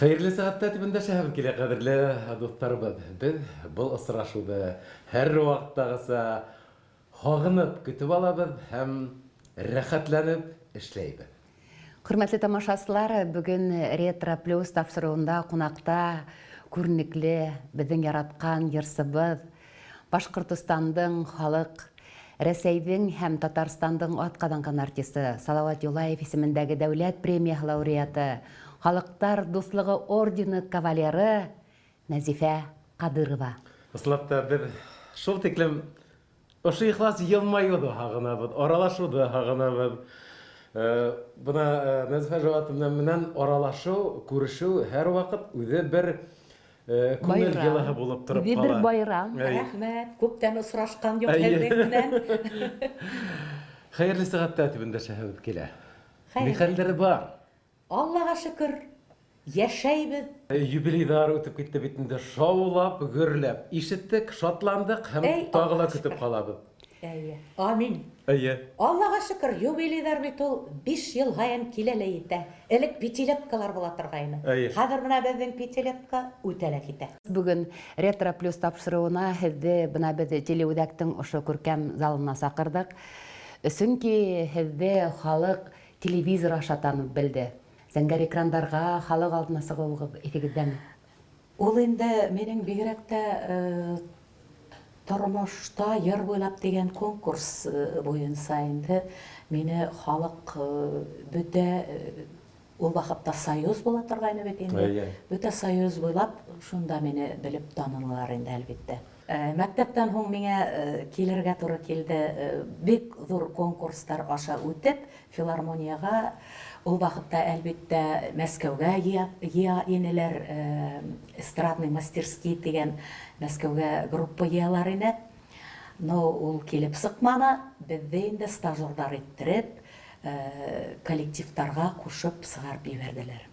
Хәерле сәғәттә дип эндәшәһем килә, ҡәҙерле дуҫтарыбыҙ. Беҙ был осрашыуҙы һәр ваҡыттағыса һағынып көтөп алабыҙ һәм рәхәтләнеп эшләйбеҙ. Хөрмәтле тамашасылар, бөгөн Ретро Плюс тапшырыуында ҡунаҡта күренекле, беҙҙең яратҡан йырсыбыҙ, Башҡортостандың халыҡ, Рәсәйҙең һәм Татарстандың атҡаҙанған артисы, Салауат Юлаев исемендәге дәүләт премияһы лауреаты, Халыҡтар дуҫлығы ордены кавалеры Нәзифә Ҡадырова. Ысынлап та, беҙ шул тиклем ошо ихлас йылмайыуҙы һағынабыҙ, аралашыуҙы һағынабыҙ. Бына Нәзифә Жаватовна менән аралашыу, күрешеү һәрваҡыт үҙе бер Күңел йылыһы булып торып кала. Бер байрам. Рәхмәт, күптән осрашҡан юҡ һеҙҙең менән. Хәерле сәғәттә дип эндәшәһебеҙ килә. Ни хәлдәр бар? Аллаға шөкөр, яшәйбеҙ. Юбилейҙар үтеп китте бит инде, шаулап, гөрләп. Ишеттек, шатландык һәм тагы ла көтөп калабыҙ. Әйе. Амин. Әйе. Аллага шөкер, юбилейҙар бит ул 5 ел һайын килә лә етә. Элек пятилеткалар була торгайны. Әйе. Хәҙер менә беҙҙең пятилетка үтә лә китә. Бөгөн Ретро Плюс тапшырыуына һеҙҙе бына беҙ телеүҙәктең ошо күркәм залына саҡырҙыҡ. Сөнки һеҙҙе халыҡ телевизор аша танып белде. Зәңгәр экрандарға халыҡ алдына сығыуығыҙ иҫегеҙҙәме? Ул инде минең бигрәк тә Тормошта йыр буйлап дигән конкурс буенча инде мине халык бөтә ул вакытта союз була торгайны бит инде. Бөтә союз буйлап шунда мине белеп танынылар инде, әлбиттә. Мәктәптән һуң миңа килергә туры килде бик зур конкурслар аша үтеп, Филармониягә ул вакытта, әлбиттә, Мәскәүгә йыя инеләр, эстрадный мастерский дигән Мәскәүгә группа йыялар ине. Но ул килеп сыкманы, безне инде стажердар иттереп, коллективтарга кушып сыгарып җибәрделәр.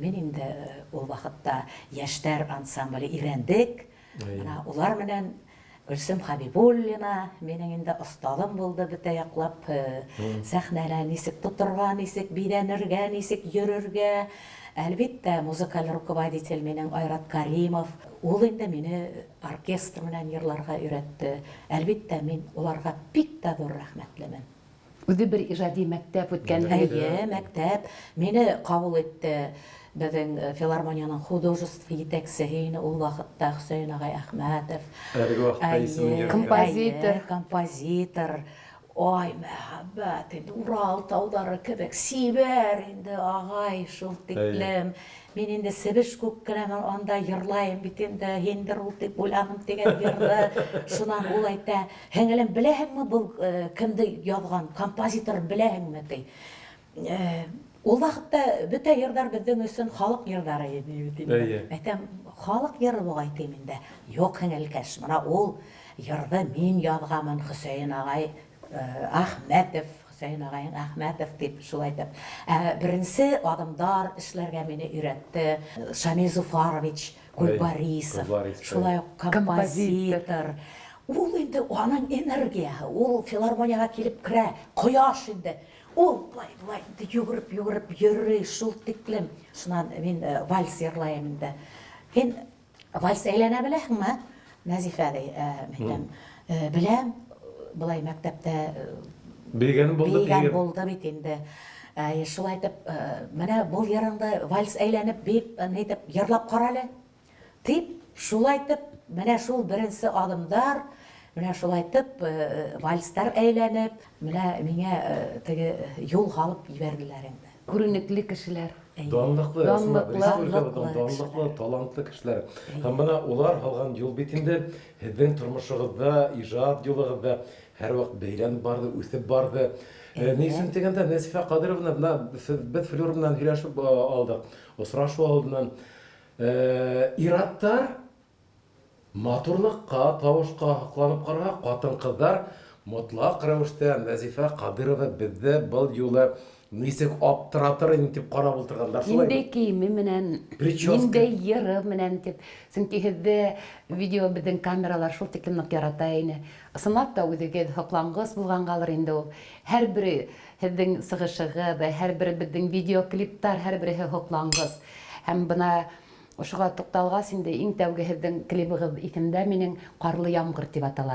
Мин инде ул вакытта яшьтәр ансамбле өйрәндек. Менә улар менән Гөлсем Хабибуллина минең инде остазым булды бөтә яклап. Сәхнәдә нисек тотырга, нисек биҙәнергә, нисек йөрергә. Әлбиттә, музыкаль руководитель минең Айрат Каримов. Ул инде мине оркестр менән йырларга өйрәтте. Әлбиттә, мин уларга бик тә ҙур рәхмәтлемен. Үҙе бер ижади мәктәп үткәнһегеҙ. Әйе, мәктәп. Мине ҡабул итте беҙҙең филармониянең художество етәксеһе ине ул ваҡытта Хөсәйен ағай Әхмәтов. Әлеге ваҡытта исемен йөрөткән. Композитор. Әйе, композитор. Ай, мәһабәт инде, Урал тауҙары кебек сибәр инде ағай, шул тиклем. Мин инде себеш күк кенә анда йырлайым бит инде, һиндер ул дип уйланым дигән йырны. Шунан ул әйтә, Һеңелем, беләһеңме был кемде язган, композиторын беләһеңме, ди. Ул вакытта бөтә йырдар безнең өчен халык йырдары иде бит инде. Әйтәм, халык йыры бугай дим инде. Юк, һеңелкәш, менә ул йырды мин язганмын, Хөсәен агай Әхмәтов, Хөсәен агаең Әхмәтов дип шулай итеп. Ә беренче адымдар эшләргә мине өйрәтте Шамил Зуфарович Гульбарисов, шулай ук композитор. Ул инде аның энергияһе, ул филармониягә килеп керә, кояш инде. Ул былай былай инде йөгереп-йөгереп йөри, шул тиклем. Шуннан мин вальс йырлайым инде. Һин вальс әйләнә беләһеңме, Нәзифә, ди. Әйтәм, беләм, былай мәктәптә биегән булды, биегән булды бит инде. Шулай итеп, менә был йырыңды вальс әйләнеп биеп, нитеп йырлап кара әле, дип, шулай итеп, менә шул беренче адымдар, менә шулай итеп вальстар әйләнеп, менә миңа теге юл һалып җибәрделәр инде. Күренекле кешеләр. Данлыклы, республикабызның данлыклы, талантлы кешеләре. Һәм менә улар һалган юл бит инде һеҙҙең тормошоғоҙҙа, ижад юлығыҙҙа һәрваҡыт бәйләнеп барҙы, үҫеп барҙы. Ни өсөн тигәндә, Нәзифә Ҡадировна, бына беҙ Флюр менән һөйләшеп алдыҡ, осрашыу алдынан. Ир-аттар матурлыҡҡа, тавышҡа һоҡланып ҡараһа, ҡатын-ҡыҙҙар мотлаҡ рәүештә Нәзифә Ҡадирова беҙҙе был юлы нисек аптыратыр инде дип ҡарап ултырғандар. Шулай Ниндәй кейеме менән, ниндәй йыры менән дип. Сөнки һеҙҙе видео беҙҙең камералар шул тиклем ныҡ ярата ине. Ысынлап та үҙегеҙ һоҡланғыс булғанғалыр инде ул. Һәр бер һеҙҙең сығышығыҙ, һәр бер беҙҙең видеоклиптар, һәр береһе һоҡланғыс. Һәм бына ошоға туҡталғас инде иң тәүге һеҙҙең клибығыҙ иҫемдә минең «Ҡарлы ямғыр» тип атала.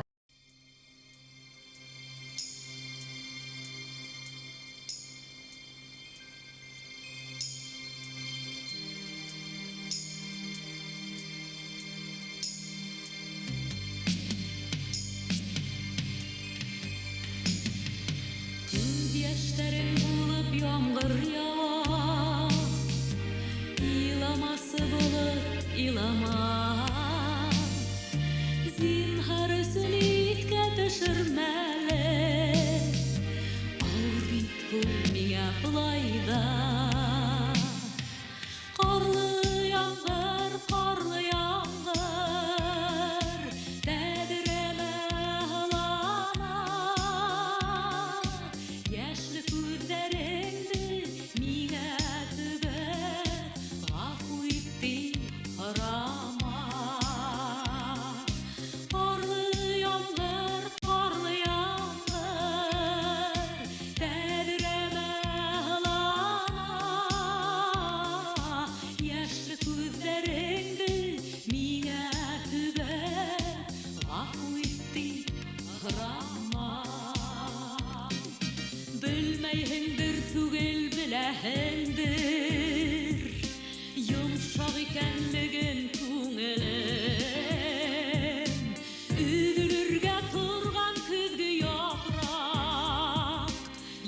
Күҙ йәштәрең булып ямғыр яуа, Иламасы булып илама. Зинһар өсөн иҫкә төшөрмә әле, Ауыр бит һуң миңә былай ҙа. Ҡарлы ямғыр, ҡарлы ямғыр, Тәҙрәмә һылана. Йәшле күҙҙәреңде миңә төбәп, Ғәфү ит тип һорама. Ҡарлы ямғыр, ҡарлы ямғыр, Тәҙрәмә һылана. Йәшле күҙҙәреңде миңә төбәп, Ғәфү ит тип һорама. Белмәйһеңдер түгел, беләһеңдер, Йомшаҡ икәнлеген күңелем. Өҙөлөргә торған көҙгө япраҡ,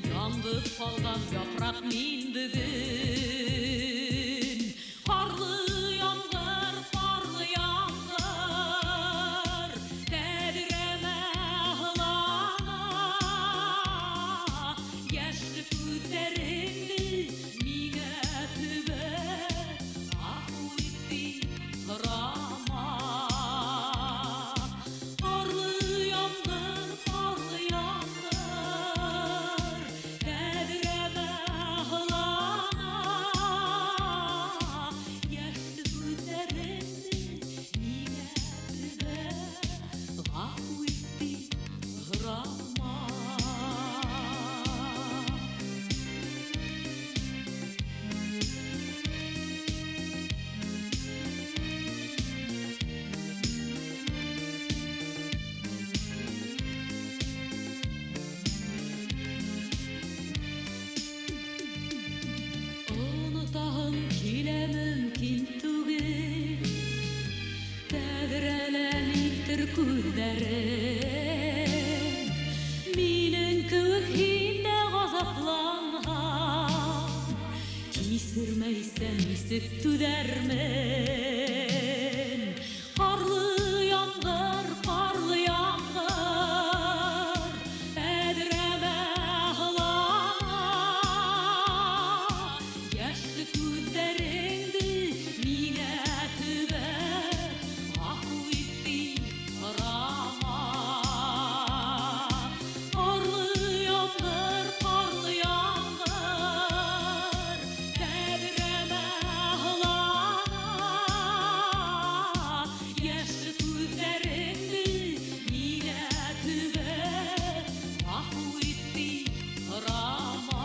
Яңғыҙ ҡалған япраҡ мин бөгөн. Ҡарлы ямғыр, ҡарлы ямғыр, Тәҙрәмә һылана. Йәшле күҙҙәреңде миңә төбәп, Ғәфү ит тип һорама. Ҡарлы ямғыр, ҡарлы ямғыр, Тәҙрәмә һылана. Йәшле күҙҙәреңде миңә төбәп, Ғәфү ит тип һорама. Онотаһым килә, мөмкин түгел, Тәҙрәлә никтер күҙҙәрең. Минең кеүек һин дә ғазапланһаң, Кисермәйсә нисек түҙәрмен? Ҡарлы ямғыр, ҡарлы ямғыр, Тәҙрәмә һылана. Йәшле күҙҙәреңде миңә төбәп, Ғәфү ит тип һорама. Ҡарлы ямғыр, ҡарлы ямғыр, Тәҙрәмә һылана. Йәшле күҙҙәреңде миңә төбәп, Ғәфү ит тип һорама.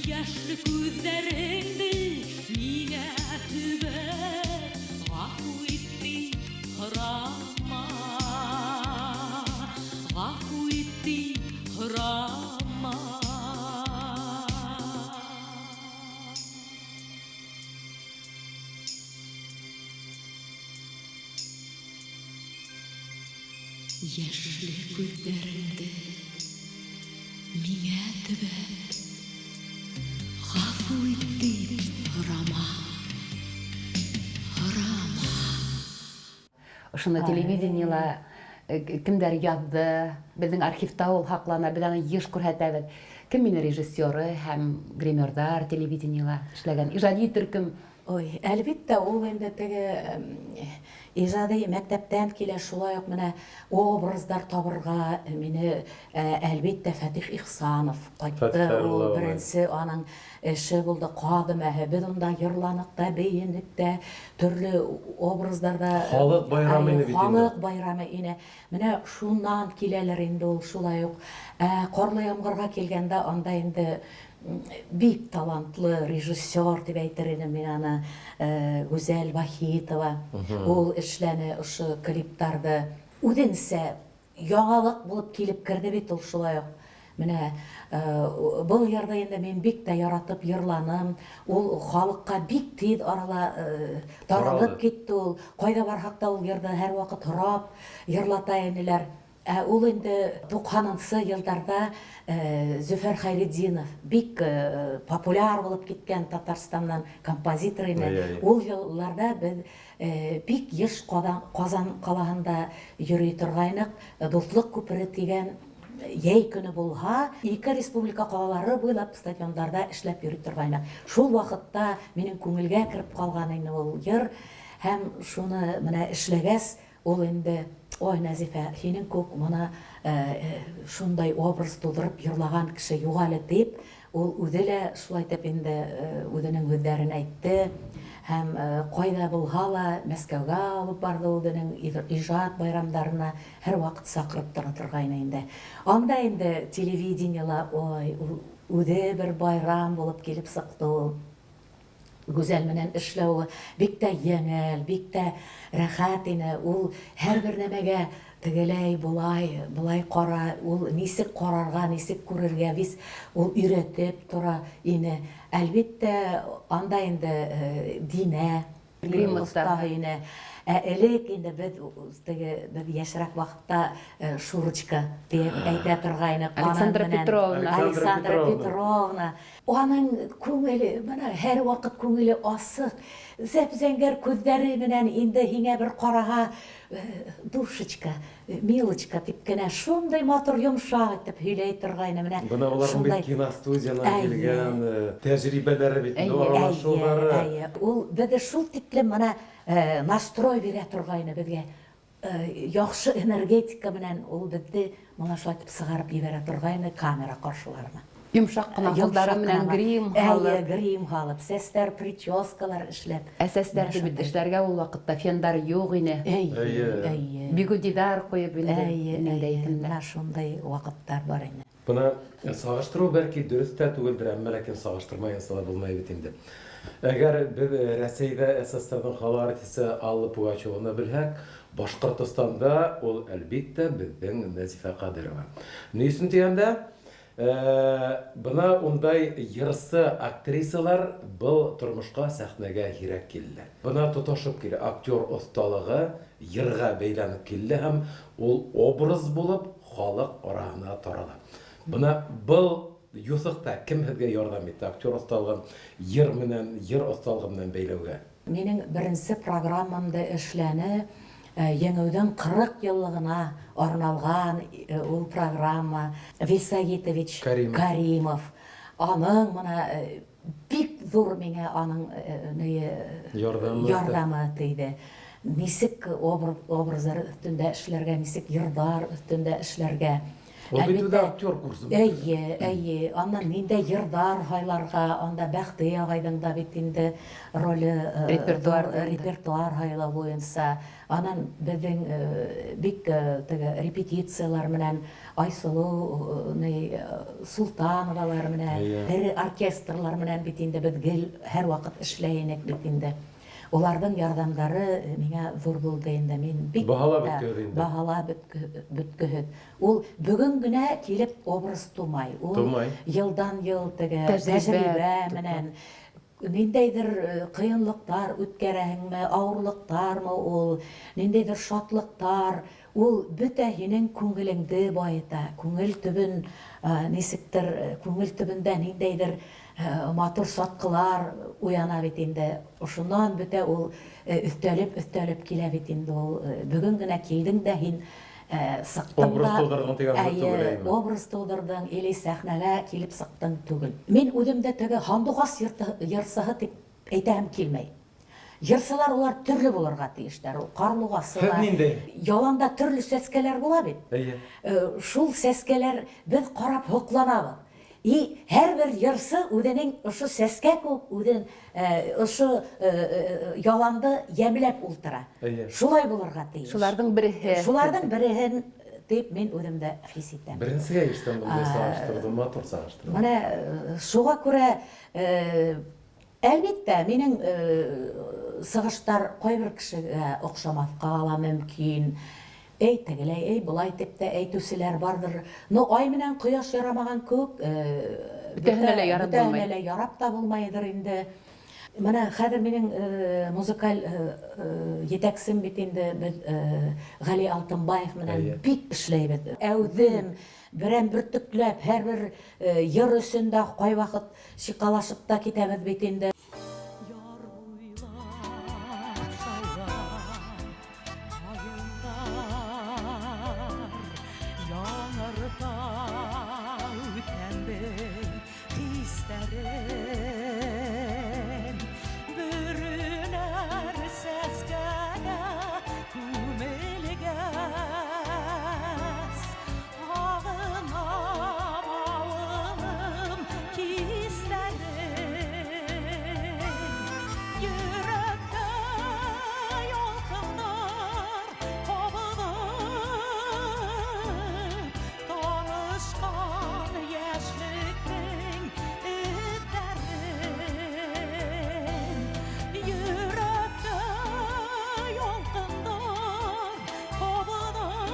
Йәшле күҙҙәреңде миңә төбәп, Ғәфү ит тип һорама. Ғәфү ит тип һорама. Йәшле күҙҙәреңде миңә төбәп, Ғәфү ит тип һорама, һорама. Ошоно телевидениела кемдәр яҙҙы, беҙҙең архивта ул һаҡлана, беҙ аны йыш күрһәтәбеҙ. Кем мине режиссеры һәм гримерҙар телевидениела эшләгән ижади төркөм? Ой, әлбиттә, ул инде теге ижади мәктәптән килә, шулай уҡ менә образдар табырға мине, әлбиттә, Фәтих Ихсанов ҡайтты. Фәтих Ул Хәйрулла. беренсе аның эше булды «Ҡаҙ өмәһе». Беҙ унда йырланыҡ та, бейенек тә, төрлө образдарҙа. Халыҡ байрамы ине бит инде. Халыҡ байрамы ине. Менә шуннан киләләр инде ул шулай уҡ. Ә «Ҡарлы ямғырға» килгәндә, анда инде Бик талантлы режиссер дип әйтер идем мин аны, Гүзәл Вахитова. Ул эшләне ошо клиптарды. Үзенсә яңалык булып килеп керде бит ул шулай ук. Менә был йырны инде мин бик тә яратып йырланым. Ул халыкка бик тиз арала таралып китте ул. Кайда барһак та ул йырны һәрвакыт һорап йырлата инеләр. Ә ул инде туксанынчы елларда Зөфәр Хәйретдинов бик популяр булып киткән Татарстаннан композитор иде. Ул елларда без бик еш Казан калаһында йөри торгайнык. Дуслык күпере дигән җәй көне булһа, ике республика калалары буйлап стадионнарда эшләп йөри торгайнык. Шул вакытта минем күңелгә кереп калган инде ул йыр һәм шуны менә эшләгәс, Ул инде, Ой, Нәзифә, һинең күк моны шундай образ тудырып йырлаган кеше юк әле, дип, ул үзе лә шулай итеп инде үзенең һүзләрен әйтте һәм кайда булһа ла Мәскәүгә алып барды ул үзенең иҗат байрамдарына һәрвакыт сакырып тора торгайны инде. Анда инде телевидениела, ой, үзе бер байрам булып килеп сыкты ул. Гүзәл менән эшләүе бик тә җиңел, бик тә рәхәт ине. Ул һәрбер нәмәгә тегеләй, болай, болай кара, ул нисек карарга, нисек күрергә, вис ул өйрәтеп тора ине. Әлбиттә, анда инде Динә грим остаһы ине. Ә элек инде без теге без яшьрәк вакытта Шурочка диеп әйтә торгайнык. Александра Петровна. Александра Петровна. Аның күңеле, менә һәрвакыт күңеле асык, зәп-зәңгәр күзләре менән инде һиңә бер карага, душечка, милочка дип кенә шундый матур йомшак итеп һөйләй торгайны менә. Менә боларның бит киностудиянан килгән тәҗрибәләре бит инде, аралашулары. Әйе, әйе. Ул безне шул тиклем менә настрой бирә торгайны безгә. Яхшы энергетика белән ул безне моңа шулай итеп сыгарып җибәрә торгайны камера каршыларына. Йомшак кына куллары белән грим һалып. Әйе, грим һалып, сәсләр, прическалар эшләп. Ә сәсләр дип бит эшләргә ул вакытта фендар юк ине. Әйе, әйе. Бигудидар куеп инде. Әйе, әйе. Менә шундый вакытлар бар ине. Моны сагыштыру бәлки дөрес тә түгелдер, әмма ләкин сагыштырмай ясала булмай бит инде. Әгәр без Рәсәйдә СССРның халык артисты Алла Пугачеваны белһәк, Башкортостанда ул, әлбиттә, безнең Нәзифә Кадырова. Ни өчен дигәндә, бына ундай йырсы актрисалар был тормышка, сәхнәгә һирәк килделәр. Бына тоташып килә, актер осталыгы йырга бәйләнеп килде һәм ул образ булып халык араһына тарала. Бына был юҫыҡта кем һеҙгә ярҙам итте актер оҫталығын йыр менән, йыр оҫталығы менән бәйләүгә? Минең беренсе программамды эшләне Еңеүҙең 40 йыллығына арналған ул программа. Вилсагитович Каримов. Аның мына бик ҙур миңә аның ярҙамы тейҙе. Нисек образдар өҫтөндә эшләргә, нисек йырҙар өҫтөндә эшләргә. Ул бит үҙе актер курсы. Әйе, әйе. Аннан ниндәй йырҙар һайларға, анда Бәхти ағайҙың да бит инде роле репертуар, репертуар һайлау буйынса. Анан беҙҙең бик теге репетициялар менән Айсылыу Султановалар менән, тере оркестрлар менән бит инде беҙ гел һәр ваҡыт эшләй инек бит инде. Уларҙың ярҙамдары миңә ҙур булды инде. Мин бик баһалап бөткөһөҙ инде. Баһалап бөткөһөҙ. Ул бөгөн генә килеп образ тумай. Ул йылдан-йыл теге тәжрибә менән ниндәйҙер ҡыйынлыҡтар үткәрәһеңме, ауырлыҡтармы ул, ниндәйҙер шатлыҡтар, ул бөтә һинең күңелеңде байыта, күңел төбөн нисектер, күңел төбөндә ниндәйҙер матур сатҡылар уяна бит инде. Ошонан бөтә ул өҫтәлеп-өҫтәлеп килә бит инде ул. Бөгөн генә килдең дә һин сыҡтың да. Образ тыуҙырҙың тигән һүҙ түгел, әйеме? Образ тыуҙырҙың или сәхнәгә килеп сыҡтың түгел. Мин үҙемде теге һандуғас йырсыһы тип әйтәһем килмәй. Йырсылар улар төрлө булырға тейештәр. Ул ҡарлуғасы ла. Һеҙ ниндәй? Яланда төрлө сәскәләр була бит. Әйе. Шул сәскәләр беҙ ҡарап һоҡланабыҙ. И һәр бер йырсы үҙенең ошо сәскә кеүек үҙен ошо яланды йәмләп ултыра. Әйе. Шулай булырға тейеш. Шуларҙың береһе. Шуларҙың береһен дип мин үзем дә хис итәм. Беренсегә ишетәм мондый сагыштырды, матур сагыштыру. Менә шуңа күрә, әлбиттә, минем сыгыштар кайбер кешегә охшамаска ла мөмкин. Әй тегеләй, әй болай дип тә әйтүчеләр бардыр. Но ай менән кояш ярамаган күк, бөтәһенә лә ярап булмый. Бөтәһенә лә ярап та булмайдыр инде. Менә хәзер минем музыкаль җитәкчем бит инде, без Гали Алтынбаев белән бик эшләйбез. Әүдем, берәм бөртекләп, һәрбер йыр өчен дә кайвакыт чикалашып та китәбез бит инде. Яр буйлап шаулап каеннар яңарта үткәндәй хисләрен. Бөреләр сәскәгә күмелгәч, Һагынам авылым кисләрен. Йөрәктә ялкыннар кабынып, Танышкан яшьлекнең этләрен. Йөрәктә ялкыннар кабынып,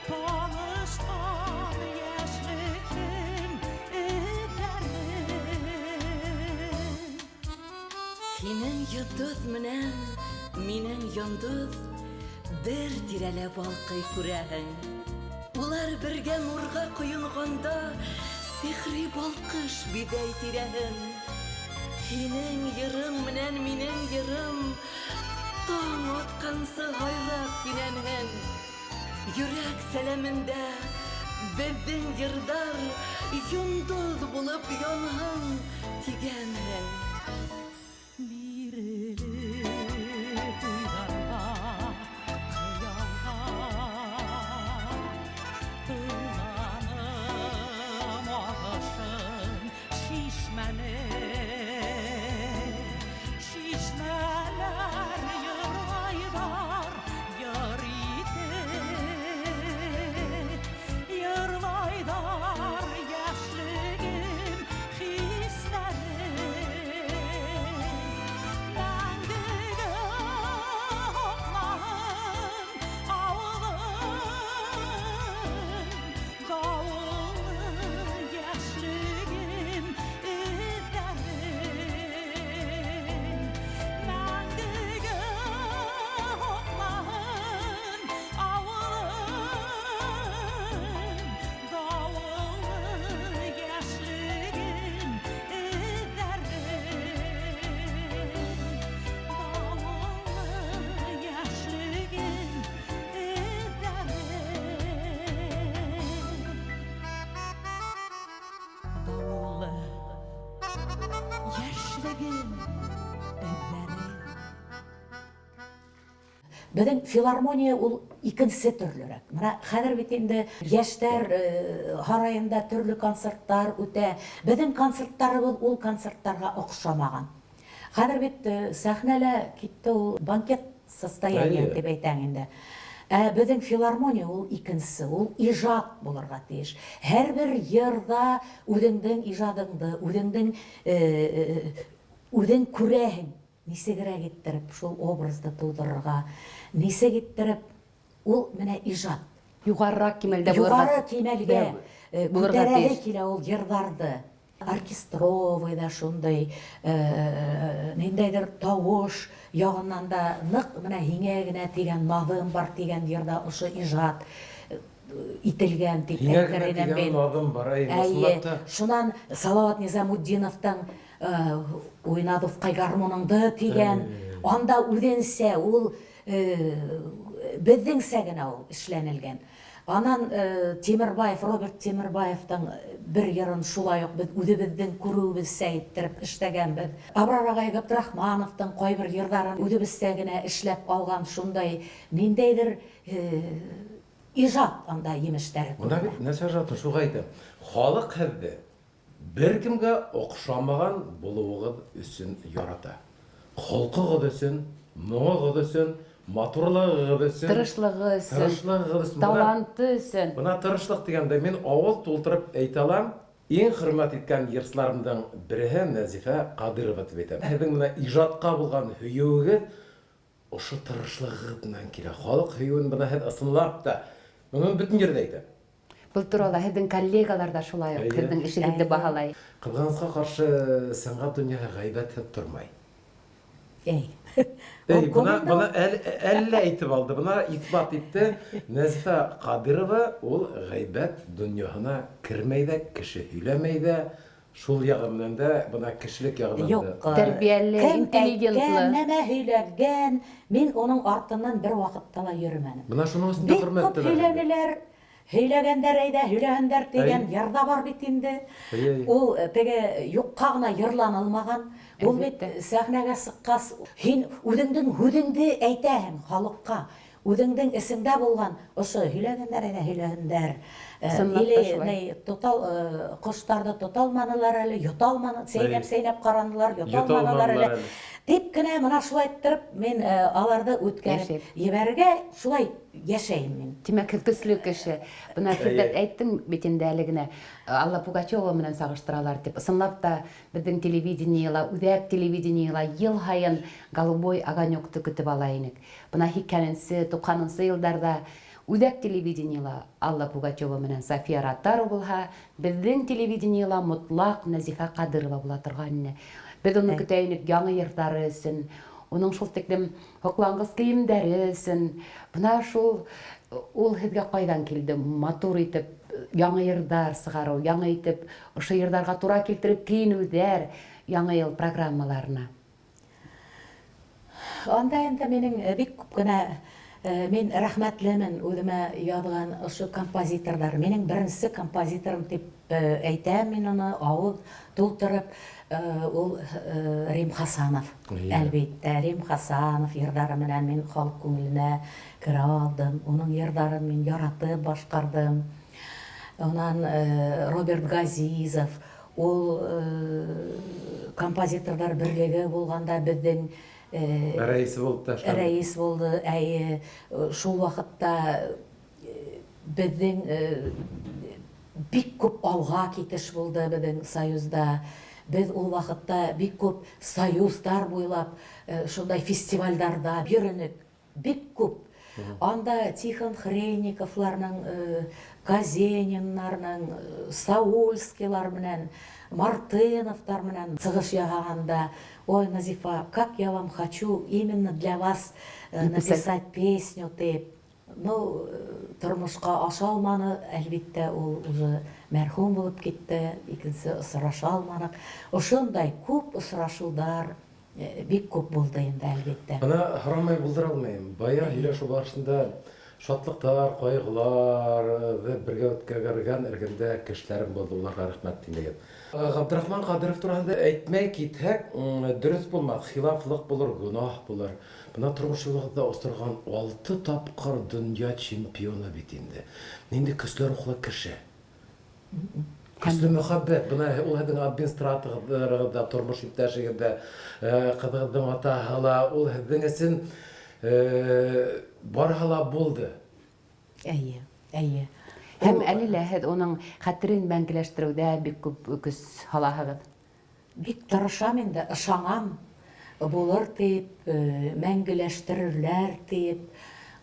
Танышкан яшьлекнең этләрен. Һинең йолдыз менән минең йондоз бер тирәлә балкый күрәһең. Улар бергә нурга коенганда сихри балкыш биҙәй тирәһен. Һинең йырың менән минең йырым таң атҡансы һайрап кинәнһен. Йөрәк сәләмендә беҙҙең йырҙар йондоҙ булып янһын тигәнһең. Бирелеп уйларга, хыялга, Тыңланым агышын чишмәнең. Чишмәләр йырлайлар, йыр итеп, Йырлайлар яшьлегем хисләрен. Мәңгегә һаклаһын авылым, Давыллы яшьлегем эзләрен. Мәңгегә һаклаһын авылым, Давыллы яшьлегем эзләрен. Давыллы яшьлегем эзләрен. Давыллы яшьлегем эзләрен. Беҙҙең филармония ул икенсе төрлөрәк. Менә хәҙер бит инде йәштәр һарайында төрлө концерттар үтә. Беҙҙең концерттарыбыҙ ул концерттарға оҡшамаған. Хәҙер бит сәхнәлә китте ул банкет состояние тип әйтәң инде. Ә беҙҙең филармония ул икенсе, ул ижад булырға тейеш. Һәр бер йырҙа үҙеңдең ижадыңды, үҙеңдең үҙең күрәһең, нисегерәк иттереп шул образды тыуҙырырға, нисек иттереп ул менә ижад. Юғарыраҡ кимәлдә булырға Юғары кимәлгә, булырға күтәрәһе тейеш. килә ул йырҙарҙы. Оркестровый да шундай, ниндәйҙер тауыш яғынан да ныҡ менә һиңә генә тигән наҙым бар тигән йырҙа ошо ижад ителгән тип Һиңә әйтер генә инем тигән мин. наҙым бар, әй, Әйе, ысынлап та. шунан Салават Низамутдиновтың уйна дуҫҡай гармуныңды тигән, анда үҙенсә ул беҙҙеңсә генә ул эшләнелгән. Анан Тимербаев, Роберт Тимербаевтың бер йырын шулай уҡ беҙ үҙебеҙҙең күреүебеҙсә иттереп эшләгәнбеҙ. Абрар ағай Габдрахмановтың ҡайбер йырҙарын үҙебеҙсә генә эшләп алған шундай ниндәйҙер ижад анда емештәре Бына күренә. бит нәрсә ижады, шуға әйтәм. Халыҡ һеҙҙе бер кемгә оҡшамаған булыуығыҙ өсөн ярата. Холҡоғоҙ өсөн, моңоғоҙ өсөн, Матурлыгыгыз өчен. Тырышлыгы өчен. Тырышлыгыгыз өчен. Таланты өчен. Менә тырышлык дигәндә мин авыз тултырып әйтә алам, иң хөрмәт иткән йырчыларымның береһе Нәзифә Кадыйрова дип әйтәм. Һезнең менә иҗатка булган һөюегез ошо тырышлыгыгыз белән килә. Халык һөюен менә һез ысынлап та, моны мин бөтен җирдә әйтәм. Был турала һеҙҙең коллегалар ҙа шулай уҡ һеҙҙең эшегеҙҙе баһалай. Ҡыҙғанысҡа ҡаршы, сәнғәт донъяһы ғәйбәтһеҙ тормай. Эй. Эй, бына, бына әллә әйтеп алды, бына иҫбат итте. Нәзифә Ҡадирова ул ғәйбәт донъяһына кермәй ҙә, кеше һөйләмәй ҙә, шул яғы менән дә, бына кешелек яғынан да. Юҡ. Тәрбиәле, интеллигентлы. Кем әйткән, нәмә һөйләгән, мин уның артыннан бер ваҡытта ла йөрөмәнем. Бына шуның өсөн дә хөрмәт Бик күп һөйләнеләр, Һөйләгәндәр әйдә, һөйләһендәр дигән йыр да бар бит инде. Ул теге юкка гына йырланылмаган. Ул бит сәхнәгә сыккас, һин үзеңнең һүҙеңде әйтәһең халыкка. Үзеңнең эсеңдә булган ошо һөйләгәндәр әйдә, һөйләһендәр. Или ни тотал коштарҙы тота алманылар әле, йота алманы, сәйнәп-сәйнәп ҡаранылар, йота алманылар әле. Дип кенә мына шулай иттереп мин аларҙы үткәреп ебәрергә шулай Йәшәйем мин. Тимәк, һеҙ көслө кеше. Бына Фирҙәүс әйттең бит инде әле генә, Алла Пугачева менән сағыштыралар тип. Ысынлап та, беҙҙең телевидениела, үҙәк телевидениела ел һайын Голубой огонекты көтөп ала инек. Бына һикһәненсе, туҡһанынсы йылдарҙа үҙәк телевидениела Алла Пугачева менән София Ротару булһа, беҙҙең телевидениела мотлаҡ Нәзифә Ҡадырова була торған ине. Беҙ уны көтә инек яңы йырҙары өсөн, уның шул тиклем Һоҡланғыс кейемдәре өсөн. Бына шул ул һеҙгә ҡайҙан килде? Матур итеп яңы йырҙар сығарыу, яңы итеп ошо йырҙарға тура килтереп кейенеүҙәр яңы йыл программаларына. Анда инде минең бик күп кенә мин рәхмәтлемен үҙемә яҙған ошо композиторҙар. Минең беренсе композиторым дип әйтәм мин уны авыз тултырып. Ул Рим Хасанов. Әлбиттә, Рим Хасанов йырҙары менән мин халыҡ күңеленә керә алдым. Уның йырҙарын мин яратып башҡарҙым. Унан Роберт Газизов, ул композиторҙар берлеге булғанда беҙҙең рәисе булып та эшләде. Рәис булды, әйе. Шул ваҡытта беҙҙең Бик күп алга китеш булды безнең союзда. Без ул вакытта бик күп союздар буйлап шундай фестивальдарда йөренек. Бик күп. Анда Тихон Хренниковларның, Казениннарның, Саульскийлар белән, Мартыновтар белән чыгыш яһаганда, Ой, Назифа, как я вам хочу именно для вас написать песню, дип, Ну, тормышка аша алманы, әлбиттә, ул уже мәрхүм булып китте, икенче очраша алмадык. Ошондай күп очрашудар бик күп булды инде, әлбиттә. Бына һорамай булдыра алмыйм. Бая һөйләшү барышында шатлыктар, кайгыларҙы бергә үткәргән эргәмдә кешеләрем булды, уларға рәхмәт тинегеҙ. Габдрахман Кадыров тураһында әйтмәй китһәк, дөрөҫ булмаҫ, хилафлыҡ булыр, гонаһ булыр. Бына тормыш юлыгызда осраган алты тапкыр дөнья чемпионы бит инде. Нинди көчле рухлы кеше. Көчле мөхәббәт. Бына ул һеҙнең администраторыгыз да, тормыш иптәшегез дә, кызыгызның атаһы ла, ул һеҙнең өчен барыһы ла булды. Әйе, әйе. Һәм әле лә һеҙ уның хәтерен мәңгеләштереүҙә бик күп көс һалаһығыҙ. Бик тырышам инде, ышанам, булыр дип, мәңгеләштерерләр дип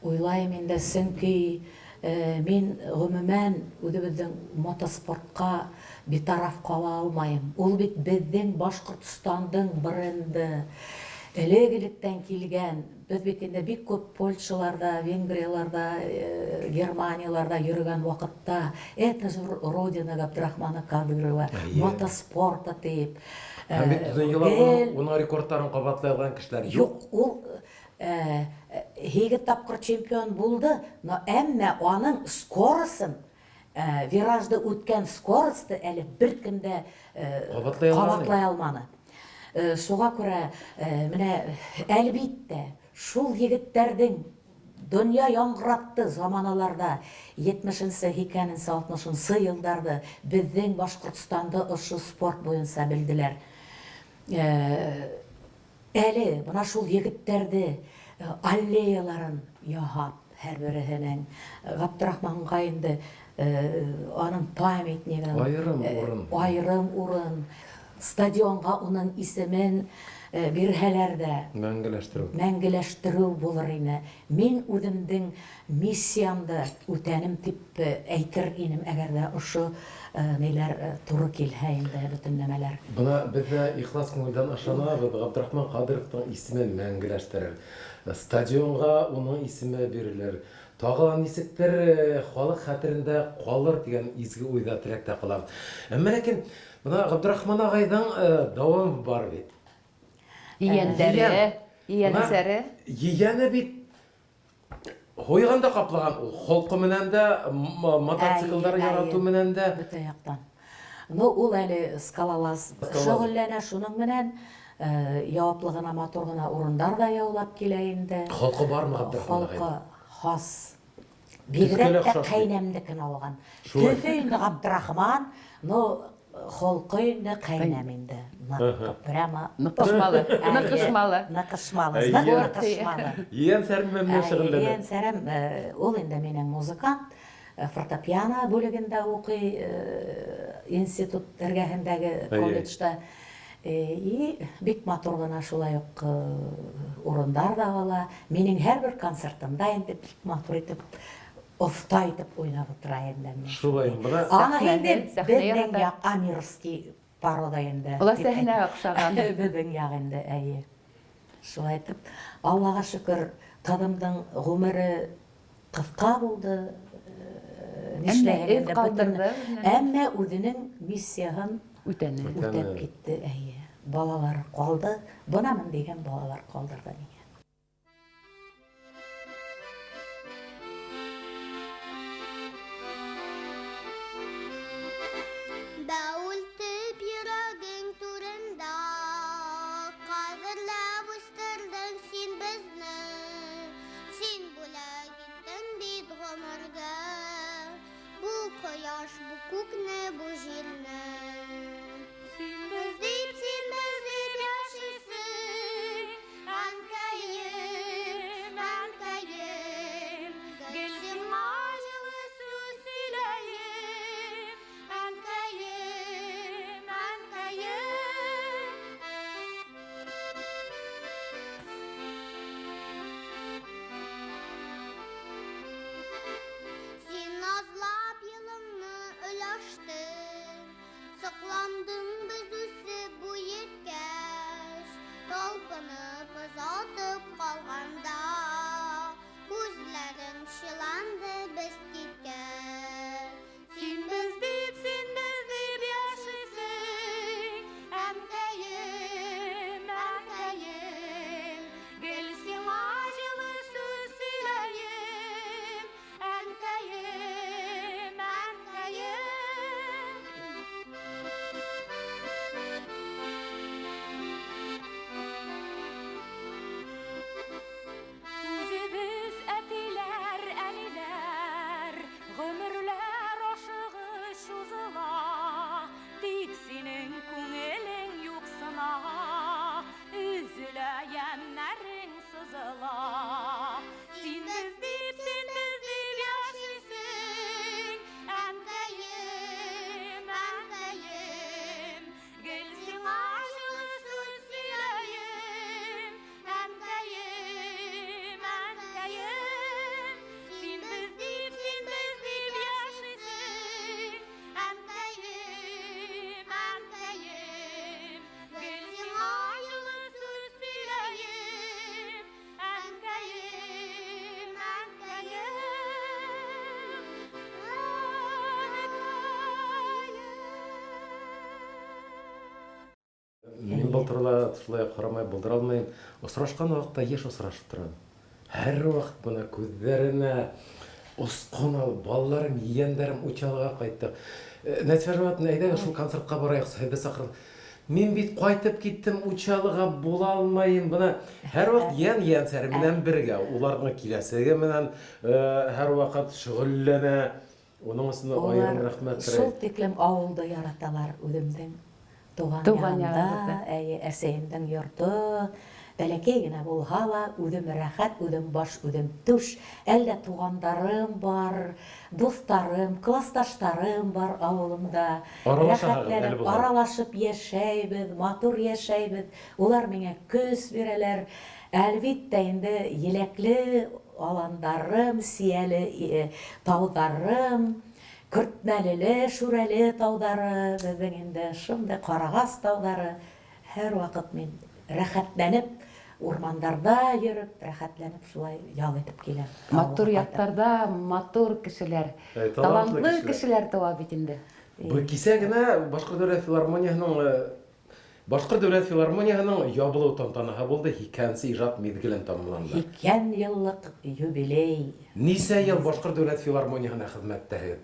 уйлайым инде, чөнки мин, гомумән, үзебезнең мотоспортка битараф кала алмайым. Ул бит безнең Башкортстандың бренды, элек-электән килгән. Без бит инде бик күп Польшаларда, Венгрияларда, Германияларда йөрегән вакытта, это же родина Габдрахмана Кадырова, мотоспорта дип. Һәм бит дөньяда гел... уның рекордларын кабатлай алган кешеләр юк. Юк, ул һигез тапкыр чемпион булды, но әмма аның скоросын Виражды үткән скоросты әле беркем дә кабатлай алманы. Шуңа күрә менә әлбиттә шул егетләрнең дөнья яңгыратты заманаларда 70-нче, 80-нче, 60-нчы елларда безнең Башкортстанда ошо спорт буенча белделәр. Әле менә шул егетләрне Аллеяларын яһап, һәрбереһенең. Габдрахманга инде аның памятнигын. Аерым урын. Аерым урын. Стадионга уның исемен бирһәләр дә. Мәңгеләштерү. Мәңгеләштерү булыр ине. Мин үземдең миссиямды үтәнем дип әйтер инем, әгәр дә ошо ниләр туры килһә инде, бөтен нәмәләр. Бына без дә ихлас күңелдән ышанабыз, Габдрахман Кадыровның исемен мәңгеләштерер. Стадионга уның исеме бирелер. Тагы ла ничектер халык хәтерендә калыр дигән изге уйда, теләктә калабыз. Әмма ләкин менә Габдрахман агайның дәвамы бар бит. Ияннәре, ияннәре. Ияне бит һуйган да каплаган ул. Холкы менән дә, мотоциклдар ярату менән дә. Бөтен яктан. Ну, ул әле скалолаз шөгыльләнә, шуның менән яваплы гына, матур гына урындар да яулап килә инде. Холкы бармы Габдрахман агайның? Холкы хас. Бигрәк тә кәйнәмнекен алган. Төсе инде Габдрахман, но холкы инде кәйнәм инде. Нык, прямо. Ныкышмалы. Ныкышмалы. Ныкышмалы. Ныкышмалы. Ейәнсәрем менән шөгыльләнә. Ейәнсәрем, ул инде минем музыкант. Фортепиано бүлегендә укый, институт эргәһендәге колледжда. И бик матур гына шулай ук урындар да ала. Минем һәрбер концертымда инде бик матур итеп, оста итеп уйнап утыра инде. Шулай, менә. Аны инде безнең як Амировский порода инде. Ул сәхнә охшаган. Безнең як инде, әйе. Шулай итеп, Аллага шөкер, кызымның гомере Кыска булды, нишләгән инде бөтен. Әмма үзенең миссияһын үтәне. Үтәп китте, әйе. Балалар калды. Бынамын дигән балалар калдырды миңа. Бәүелтеп йөрәгең түрендә, Кадерләп үстердең син безне. Син бүләк иттең бит гомергә Бу кояш, бу күкне, бу җирне. Син без дип, син без дип яшисең, Әнкәем, әнкәем. Гел сиңа җылы сүз сөйләем, Әнкәем, әнкәем. Син назлап елыңны өләштең, Сокландың без үсеп буй еткәч, Талпынып озатып калганда, Күзләрең чыланды без киткәч. Син без дип, син без дип яшисең, әнкәем, әнкәем. Гел сиңа җылы сүз сөйләем, әнкәем, әнкәем. Үзебез әтиләр, әниләр, Гомерләр ашыгыч узыла, Тик синең күңелең юксына, Өзелә ямьнәрең сызыла. Син без дип, син без дип яшисең, Әнкәем, әнкәем. Гел сиңа җылы сүз сөйләем, Әнкәем, әнкәем, син без дип, син без дип яшисең. Әнкәем, әнкәем, гел сиңа җылы сүз сөйләем. Әнкәем, әнкәем, әнкәем. Мин был турыда шулай карамай булдыра алмыйм. Осрашкан вакытта еш осрашып торам. Һәрвакыт менә күзләренә оскын алып, балаларым, ейәннәрем Учалыга кайттык. Нәсфә Жаватовна, әйдәгез шул концертка барайык, сезне чакырдым. Мин бит кайтып киттем Учалыга, була алмыйм. Менә һәрвакыт ейән ейәнсәре белән бергә, уларның киләсеге белән һәрвакыт шөгыльләнә. Уның өстенә аерым Алар рәхмәт шул тиклем авылды яраталар үземнең туган Туган ягымда, ягыгызда. әйе, әсәемнең йорты. Бәләкәй генә булһа ла, үҙем рәхәт, үҙем баш, үҙем түш. Әлдә туғандарым бар, дуҫтарым, классташтарым бар ауылымда. Аралашаһығыҙ әле Рәхәтләнеп булһа. аралашып йәшәйбеҙ, матур йәшәйбеҙ. Улар миңә көс бирәләр. Әлбиттә инде, еләкле аландарым, сейәле тауҙарым, Көртмәлеле, Шүрәле тауҙары, беҙҙең инде шундай Ҡарағас тауҙары. Һәр ваҡыт мин рәхәтләнеп урмандарҙа йөрөп, рәхәтләнеп шулай ял итеп киләм. Матур Ауылға ҡайтып. яҡтарҙа матур кешеләр, Талантлы талантлы кешеләр. кешеләр тыуа бит инде. Бу кисә генә Башкорт дәүләт филармонияһының Башкорт дәүләт филармонияһының ябылыу тантанаһы булды, һикәнсе ижад миҙгелен тамамланды. Һикән йыллыҡ юбилей. Нисә йыл Башкорт дәүләт филармонияһына хеҙмәттәһегеҙ?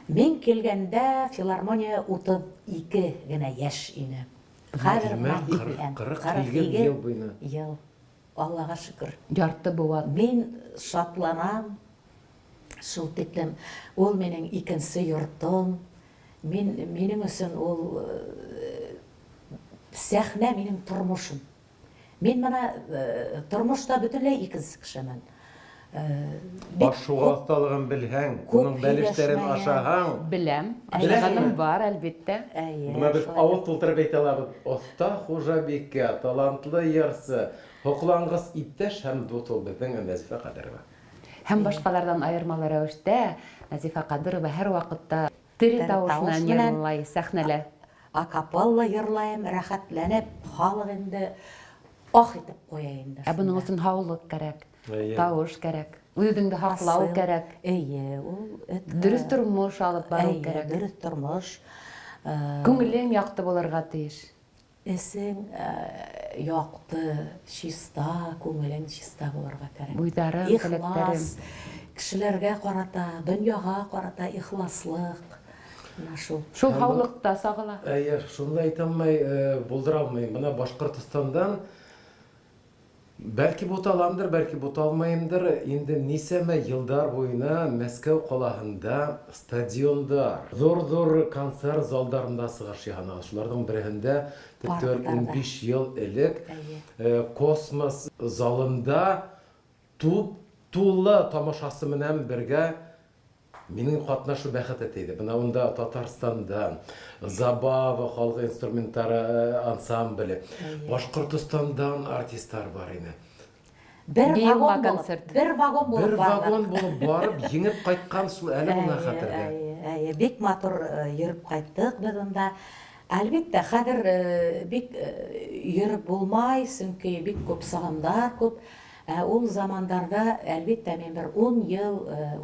Мин килгәндә филармония 32 генә йәш ине. Хәҙер Димәк, менә һикән. 48 йыл буйына. Йыл. Аллаға шөкөр. Ярты быуат. Мин шатланам шул тиклем. Ул минең икенсе йортом. Мин, минең өсөн ул сәхнә минең тормошом. Мин бына тормошта бөтөнләй икенсе кешемен. Бик Аш-шуға оҫталығын белһәң, күп уның бәлештәрен һөйләшмәгән. ашаһаң. Беләм, Беләһеңме? ашағаным бар, әлбиттә. Әйе, Бына беҙ шулай. ауыҙ тултырып әйтә алабыҙ: оҫта хужабикә, талантлы йырсы, һоҡланғыс иптәш һәм дуҫ ул беҙҙең Нәзифә Ҡадирова. Һәм башҡаларҙан айырмалы рәүештә Нәзифә Ҡадирова һәр ваҡытта тере Тере тауыш тауыш менән менән. йырлай сәхнәлә. Акапелла йырлайым, рәхәтләнеп, халыҡ инде ах итеп ҡуя инде. Ә бының шунда. өсөн һаулыҡ кәрәк, Эйе. тауыш кәрәк, үҙ-үҙеңде һаҡлау Асыл. кәрәк. Эйе, ул это Дөрөҫ тормош алып барыу Эйе, кәрәк. дөрөҫ тормош. Күңелең яҡты булырға тейеш. Эсең яҡты, чиста, күңелең чиста булырға кәрәк. Буйҙарың, Ихлас, теләктәрең. кешеләргә ҡарата, донъяға ҡарата ихласлыҡ. Менә шул. Шул һаулыҡта сағыла. Әйе, шуны да әйтә алмай, булдыра алмайым. Бына Башҡортостандан бәлки буталамдыр, бәлки буталмайымдыр, инде нисәмә йылдар буйына Мәскәү ҡалаһында стадионда, ҙур-ҙур концерт залдарында сығыш яһаны. Шуларҙың береһендә төп 15 йыл элек космос залында туп тулы тамашасы менән бергә минең ҡатнашыу бәхете тейҙе. Бына унда Татарстандан Забава халыҡ инструменттары ансамбле, Башҡортостандан артисттар бар ине. Бер Йыйылма вагон булып, концерт. бер вагон булып Бер бардыҡ. вагон булып барып, еңеп ҡайтҡан шул әле бына хәтерҙә. Әйе, әйе, бик матур йөрөп ҡайттыҡ беҙ унда. Әлбиттә, хәҙер бик йөрөп булмай, сөнки бик күп сығымдар күп. Ә ул замандарҙа, әлбиттә, мин бер 10 йыл,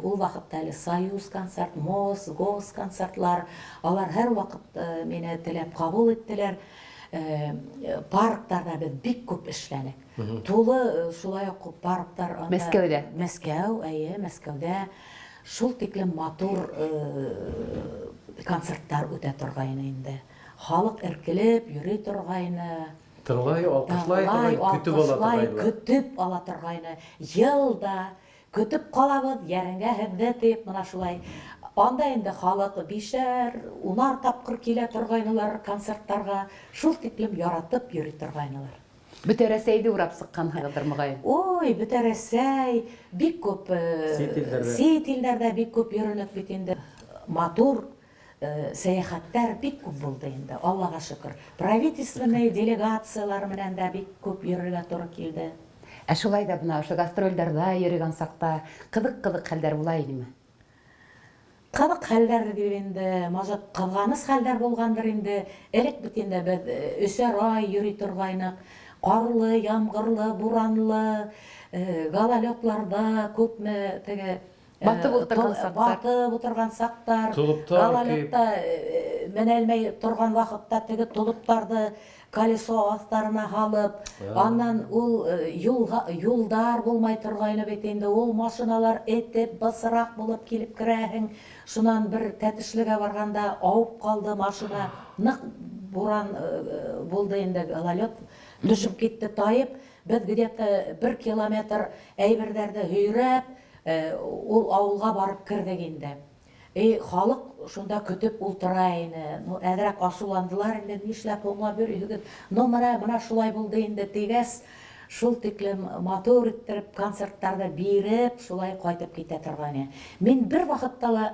ул ваҡытта әле Союз концерт, Мос, Гос концертлар, алар һәр ваҡыт мине теләп ҡабул иттеләр. Парктарҙа беҙ бик күп эшләнек. Тулы шулай уҡ парктар анда. Мәскәүҙә. Мәскәү, әйе, Мәскәүҙә. Шул тиклем матур концерттар үтә торғайны инде. Халыҡ эркелеп йөрөй торғайны. Тыңлай, алҡышлай Тыңлай, торғайны, көтөп ала алҡышлай, торғайнылар. Көтөп ала торғайны. Йыл да көтөп ҡалабыҙ, йәреңгә һеҙҙе тип, мына шулай. Анда инде халыҡ бишәр, унар тапҡыр килә торғайнылар концерттарға. Шул тиклем яратып йөрөй торғайнылар. Бөтә Рәсәйҙе урап сыҡҡанһығыҙҙыр, моғайын. Ой, бөтә Рәсәй, бик күп, Сит илдәрҙә. Сит илдәрҙә бик күп йөрөнөк бит инде. Матур сәйәхәттәр бик күп булды инде, Аллаға шөкөр. Правительственный делегациялар менән дә бик күп йөрөргә тура килде. Ә шулай да бына ошо гастролдәрҙә йөрөгән саҡта ҡыҙыҡ-ҡыҙыҡ хәлдәр була инеме? Ҡыҙыҡ хәлдәр дип инде, может, ҡыҙғаныс хәлдәр булғандыр инде. Элек бит инде беҙ өсәр ай йөрөй торғайныҡ. Ҡарлы, ямғырлы, буранлы, гололедларҙа күпме теге, Батып ултырған саҡтар. Батып ултырған саҡтар. Толоптар Гололедта менәлмәй торған ваҡытта теге толоптарҙы колесо аҫтарына һалып, анан ул юлдар булмай торғайны бит инде, ул машиналар этеп, бысыраҡ булып килеп керәһең. Шунан бер Тәтешлегә барғанда ауып ҡалды машина, ныҡ буран булды инде, гололед төшөп китте тайып. Беҙ где-то бер километр әйберҙәрҙе һөйрәп, ул ауылға барып керҙек инде. И халык шунда көтөп ултыра ине. Ну, әҙерәк асыуландылар инде, нишләп һуңлап йөрөйһөгөҙ? Ну, менә, менә шулай булды инде тигәс, шул тиклем матур иттереп концерттарҙы биреп, шулай ҡайтып китә торғайны. Мин бер ваҡытта ла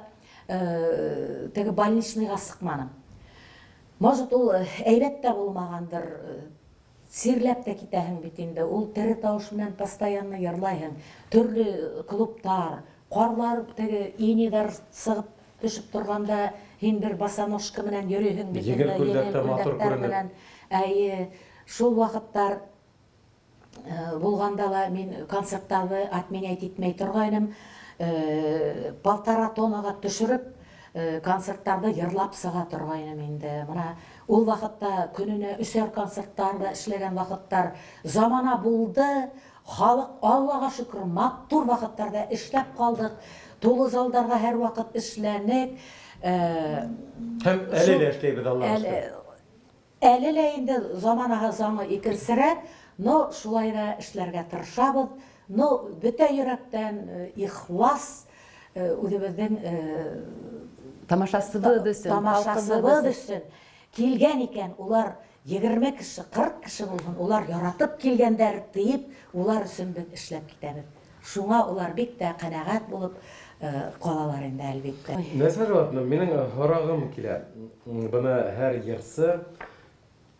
теге больничныйға сыҡманым. Может, ул әйбәт тә булмағандыр, Сирләп тә китәһең бит инде, ул тере тавыш белән постоянно йырлайһың. Төрле клубтар, карлар теге инейдар сыгып төшеп торганда, һин бер босоножка менән йөриһең бит Еңел инде, күлдәктә еңел матур күлдәктәр күренеп. белән. Әйе, шул вакытлар булганда ла мин концерттарны отменять итмәй торгайным. Полтора тоннага төшереп, концерттарны йырлап чыга торгайным инде. Менә Ул вакытта көненә өчәр концертлар да эшләгән вакытлар, замана булды, халык, Аллага шөкер, матур вакытларда эшләп калдык, тулы залдарга һәрвакыт эшләнек. Һәм әле дә эшләйбез, Аллага шөкер. Әле лә инде заманаһы заңы икенчерәк, но шулай да эшләргә тырышабыз. Но бөтә йөрәктән, ихлас үзебезнең тамашасыбыз өчен, тамашасыбыз өчен килгән икән, улар 20 кеше, 40 кеше булсын, улар яратып килгәндәр диеп, улар өчен без эшләп китәбез. Шуңа улар бик тә канәгать булып калалар инде, әлбиттә. Нәзфә Жаватовна, минең һорагым килә. Быны һәр йырсы,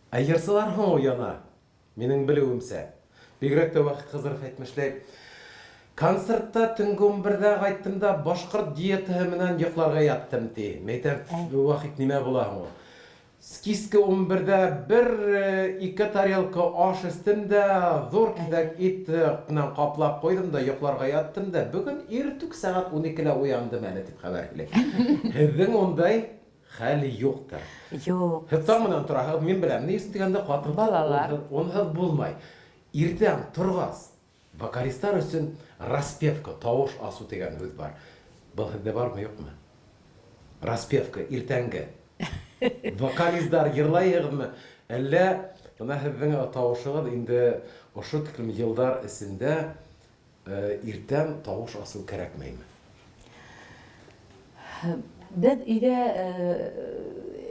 ә йырсылар һуң уяна, Минең белүемчә, бигрәк тә Вахит Хызыров әйтмешләй, концертта төнге унбердә кайттым да башкорт диетаһы менән йокларга яттым, ди. Мәйтәм, Вахит, нимә була һуң ул? Кичке унбердә бер ике тарелка аш эчтем дә, зур кисәк ит белән каплап куйдым да йокларга яттым да, бүген иртүк сәгать уникелә уяндым әле, дип хәбәр килә. Һезнең ундай Хәл юктыр. Юк. Һез таң менән торасыгыз, мин беләм. Ни өчен дигәндә, хатын-кыз Балалар. онһыз булмай. Иртән торгач, вокалистлар өчен распевка, тавыш асу дигән һүз бар. Был һездә бармы, юкмы? Распевка, иртәнге. Вокалистлар йырлайыгызмы? Әллә менә һезнең тавышыгыз инде ошо тиклем елдар эчендә Иртән тавыш асу кәрәкмәйме? Без өйдә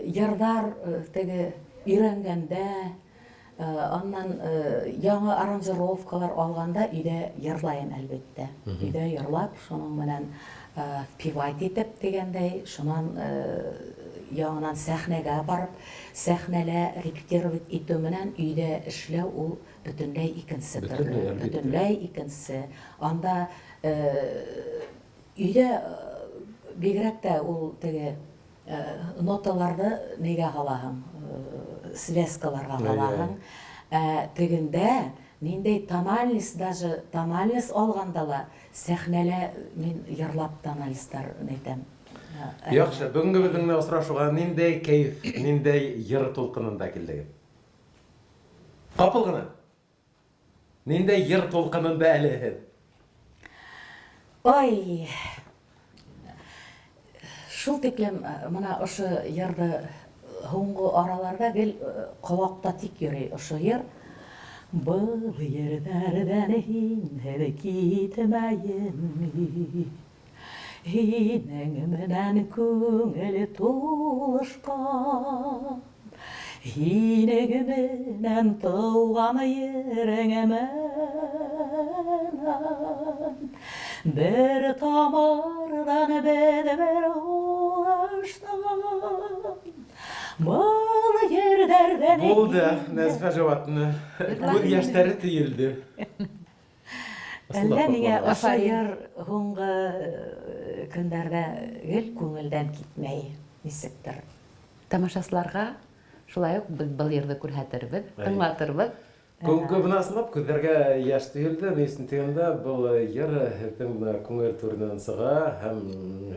йырдар теге өйрәнгәндә, аннан яңа аранжировкалар алганда өйдә йырлаем, әлбәттә. Өйдә йырлап, шуның белән впивать итеп дигәндәй, шуннан яңадан сәхнәгә барып, сәхнәлә репетировать итү белән өйдә эшләү ул Бөтенләй икенче төрле, бөтенләй икенче. Анда өйдә бигрәк тә ул теге ноталарны нигә һалаһың, связкаларга һалаһың. Ә тегендә ниндәй тональность, даже тональность алганда ла сәхнәлә мин йырлап тональностьлар әйтәм. Яхшы, бүгенге безнең менә очрашуга ниндәй кәеф, ниндәй йыр тулкынында килдегез? Капыл гына. Ниндәй йыр тулкынында әле һез? Ай! Шул тиклем э, менә ошо йырды һуңгы араларда гел э, колакта тик йөри ошо йыр. Был ерҙәрҙән һинһеҙ китмәйем мин. Һинең менән күңел тулышҡан, Һинең менән тыуған ерең менән Бер тамырҙан беҙ бер һулыштан Был ерҙәрҙән Булды, Нәзифә Жаватовна. Күҙ йәштәре төйөлдө. Әллә нигә ошо йыр һуңғы көндәрҙә гел күңелдән китмәй, нисектер. Тамашасыларга шулай ук без был йырҙы күрһәтербеҙ, тыңлатырбыҙ. Күңел бына ысынлап күҙҙәргә йәш төйөлдө. Ни өсөн тигәндә, был йыр һеҙҙең бына күңел түренән сыға һәм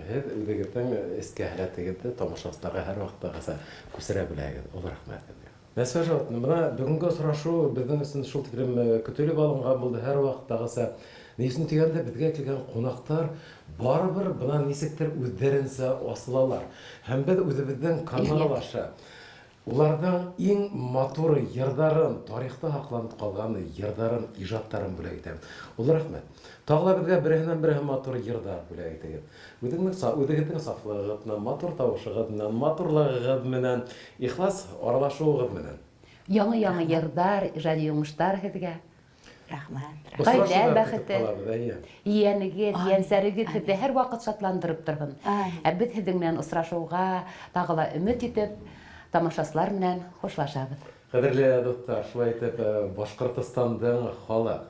һеҙ үҙегеҙҙең эске һәләтегеҙҙе тамашасыларға һәрваҡыттағыса күсерә беләһегеҙ. Оло рәхмәт һеҙгә. Нәсфә Жаватовна, менә бүгенге очрашу безнең өчен шул тиклем көтелеп алынган булды, һәрвакыттагыча. Ни өчен дигәндә, безгә килгән кунаклар барыбер бына ничектер үзләренчә асылалар. Һәм без үзебезнең канал аша. Уларҙың иң матур йырҙарын, тарихта һаҡланып ҡалған йырҙарын, ижадтарын бүләк итәм. Ул рәхмәт. Тағы ла беҙгә береһенән-береһе матур йырҙар бүләк итегеҙ. Үҙеңдең үҙегеҙҙең сафлығығыҙ менән, матур тауышығыҙ менән, матурлығығыҙ менән, ихлас аралашыуығыҙ менән. Яңы-яңы йырҙар, ижади уңыштар һеҙгә. Рәхмәт. Ғаилә бәхете, ейәнегеҙ, ейәнсәрегеҙ һеҙҙе һәр ваҡыт шатландырып торһон. Ә беҙ һеҙҙең менән осрашыуға тағы ла өмөт итеп, тамашасылар менән хушлашабыҙ. Ҡәҙерле дуҫтар, шулай итеп, Башҡортостандың халыҡ,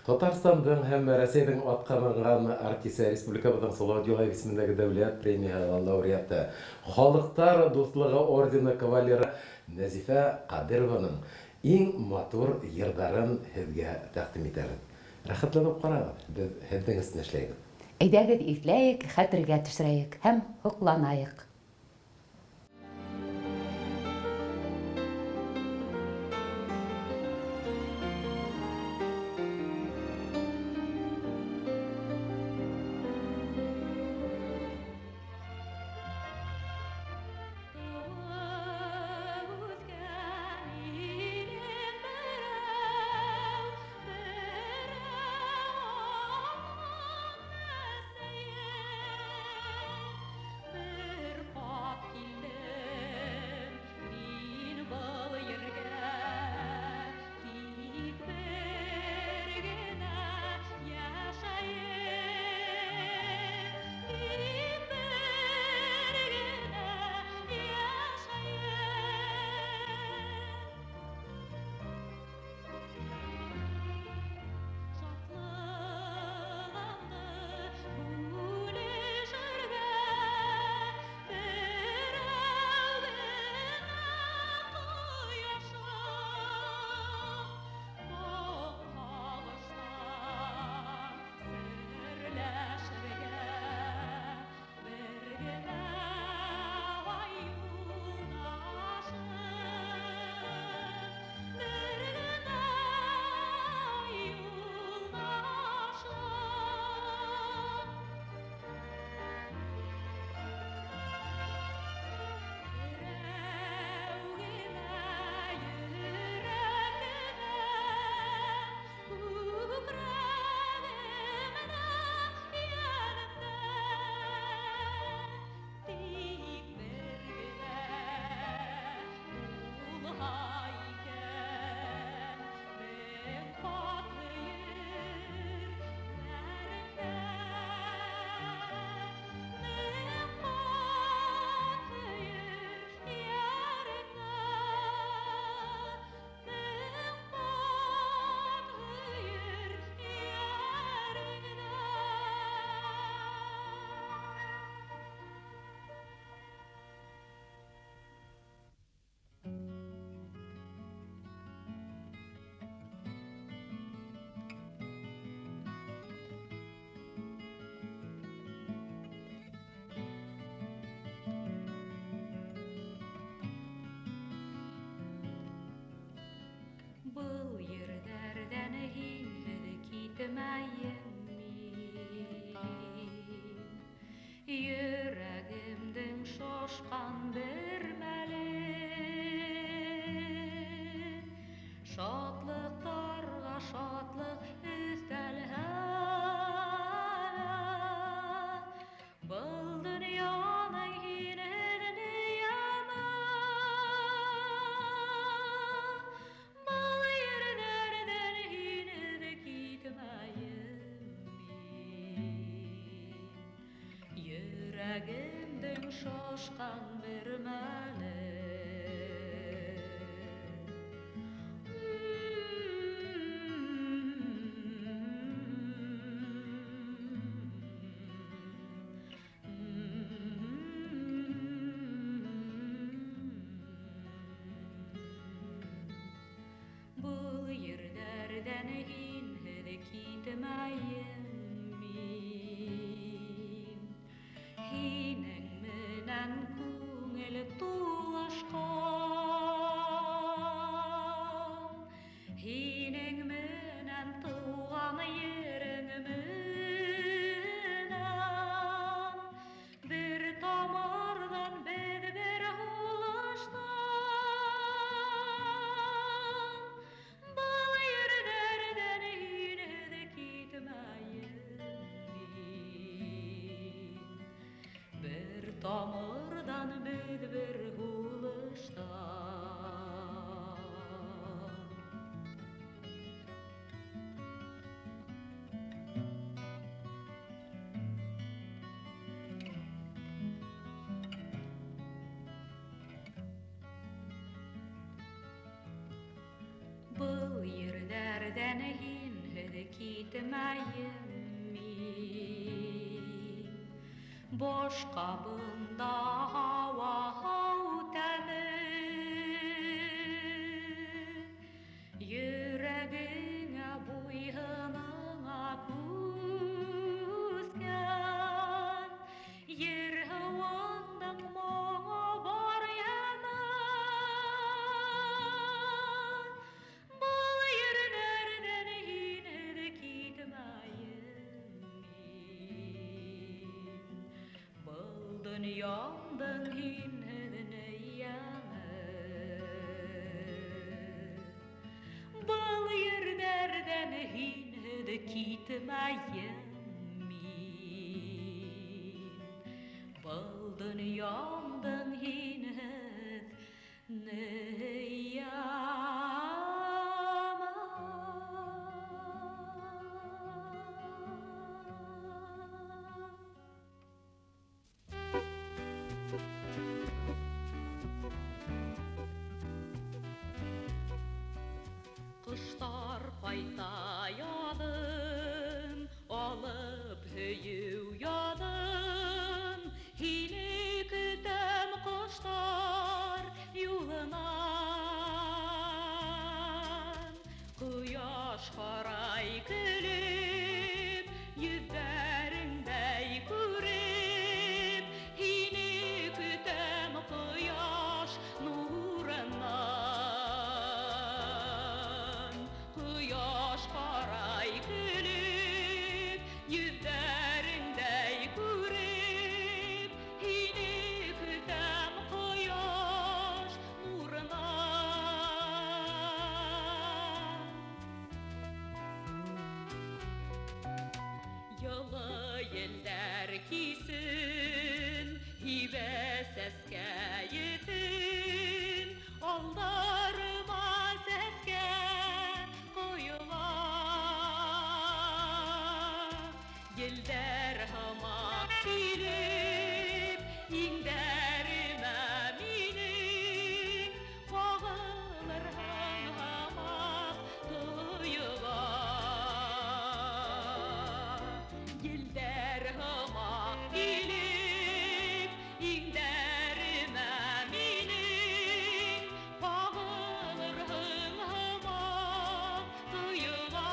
Татарстандың һәм Рәсәйҙең атҡаҙанған артисы, республикабыҙҙың Салауат Юлаев исемендәге дәүләт премияһы лауреаты, Халыҡтар дуҫлығы ордены кавалеры Нәзифә Ҡадированың иң матур йырҙарын һеҙгә тәҡдим итәбеҙ. Рәхәтләнеп ҡарағыҙ, беҙ һеҙҙең өсөн эшләйбеҙ. Әйҙәгеҙ, иҫләйек, хәтергә төшөрәйек һәм һоҡланайыҡ. Был ерҙәрҙән һинһеҙ китмәйем мин. Йөрәгемдең шашҡан бер мәле, шатлыҡтарға шатлыҡ өҫтәлһә лә, был донъяның һинһеҙ ни яме? Был ерҙәрҙән һинһеҙ китмәйем мин. Йөрәгемдең шашҡан бер мәле. Был ерҙәрҙән һинһеҙ китмәйем мин. Һинең менән күңел тула. Тамырҙан беҙ бер һулышта. Был ерҙәрҙән һинһеҙ китмәйем мин. Башҡа бында һауа һау тәме. Йөрәгеңә буйһыныңа күскән ер һыуының моңо бар йәме. Был ерҙәрҙән һинһеҙ китмәйем мин. Был донъямдың һинһеҙ ни йәме. Был ерҙәрҙән һинһеҙ китмәйем мин. Был донъямдың һинһеҙ ни йәме. Ҡоштар ҡайта яҙын, алып һөйөү яҙын. Һине көтәм ҡоштар юлынан. Ҡояш ҡарай көлөп, йөҙҙәреңдәй күреп, һине көтәм ҡояш нурынан. Ҡояш ҡарай көлөп, йөҙҙәреңдәй күреп, һине көтәм ҡояш нурынан. Йылы елдәр кисен, һибә сәскә етен, алдарыма сәскә ҡойола. Елдәр һымаҡ килеп, иңдәремә минең ҡағылырһың һымаҡ тойола. Елдәр һымаҡ килеп, иңдәремә минең ҡағылырһың һымаҡ тойола.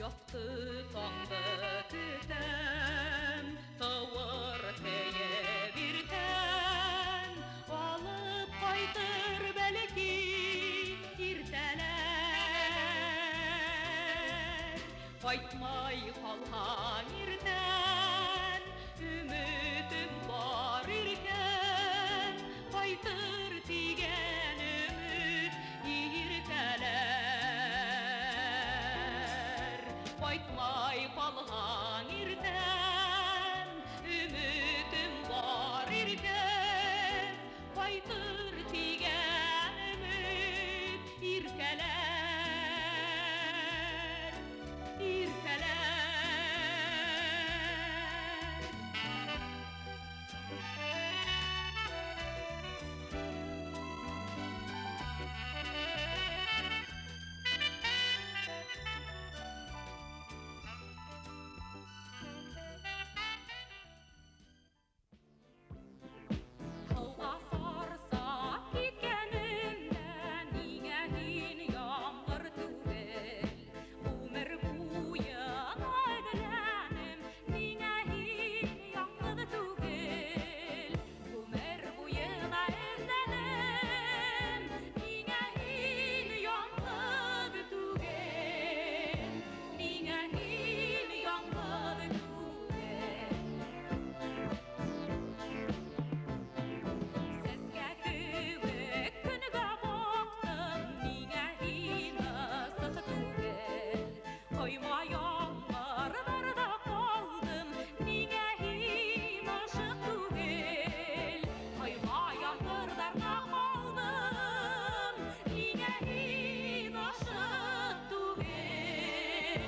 Яҡты таңды көтәм, тыуыр һөйөп иртән, алып ҡайтыр бәлки иртәләр. Ҡайтмай ҡалһаң иртән, өмөтөм бар иркән, ҡайтыр тигән өмөт иркәләр. Ҡайтмай ҡалһаң иртән, өмөтөм бар иркән, ҡайтыр тигән өмөт иркәләр, иркәләр. Һыуға сарса Койма яңгырларда калдым, миңа һин ашык түгел. Койма яңгырларда калдым, миңа һин ашык түгел.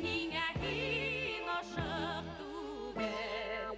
Миңа һин ашык түгел.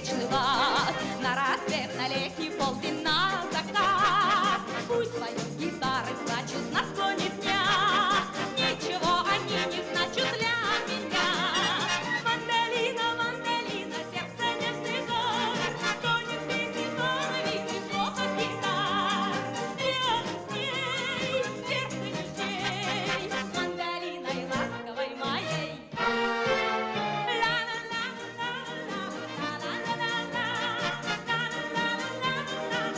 Встречный лад, на рассвет, на летний полдень, на закат. Пусть поют гитары, плачут на склоне дня, ничего они не значат для меня. Мандолина, мандолина, сердце нежный хор, тонет песни соловьиный хлопот гитар. Рядом с ней сердце нежней, с мандолиной ласковой моей. Ла-ла-ла-ла-ла, ла-ла-ла-ла, ла-ла-ла-ла-ла.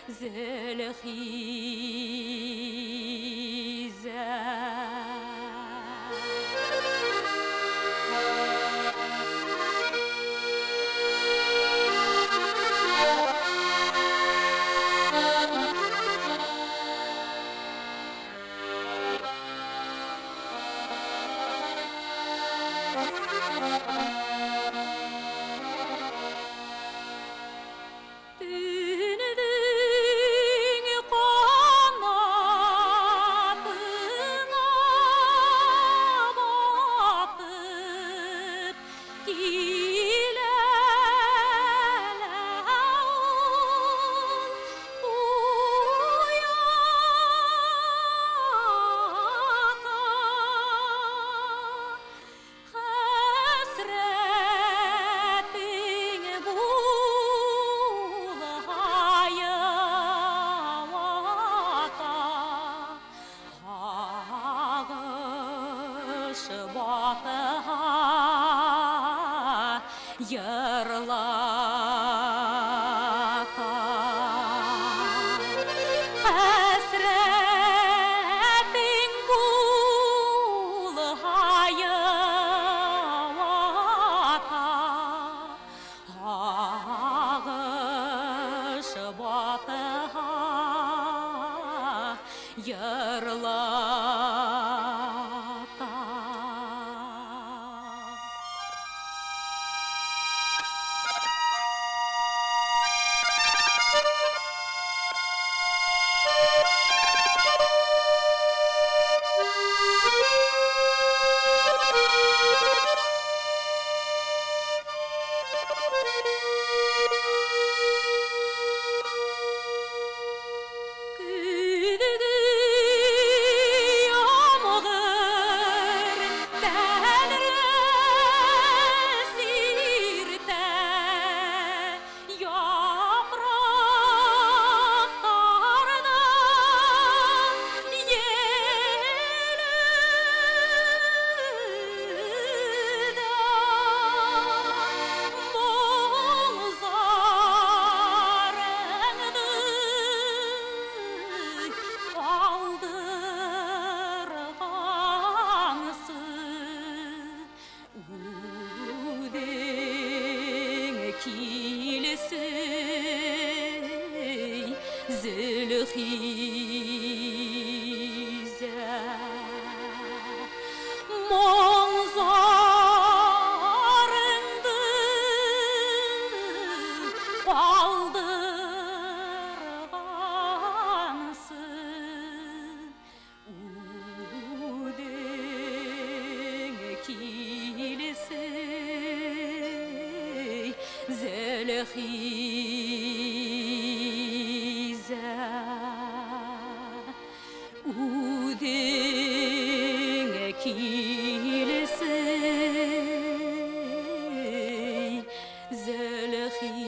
Зөлхизә. Төндөң ҡанатына батып килә ул уята. Хәсрәтең булһа йылата, һағыш батһа йырлата. Хәсрәтең булһа йылата, һағыш батһа йырлата. Көҙгө ямғыр тәҙрә сиртә, япраҡтарҙы ел өҙә. Моң-зарыңды ҡалдырғансы, үҙең килсәй, Зөлхизә. Моң-зарыңды ҡалдырғансы, үҙең килсәй, Зөлхизә. Үҙең килсәй, Зөлхизә.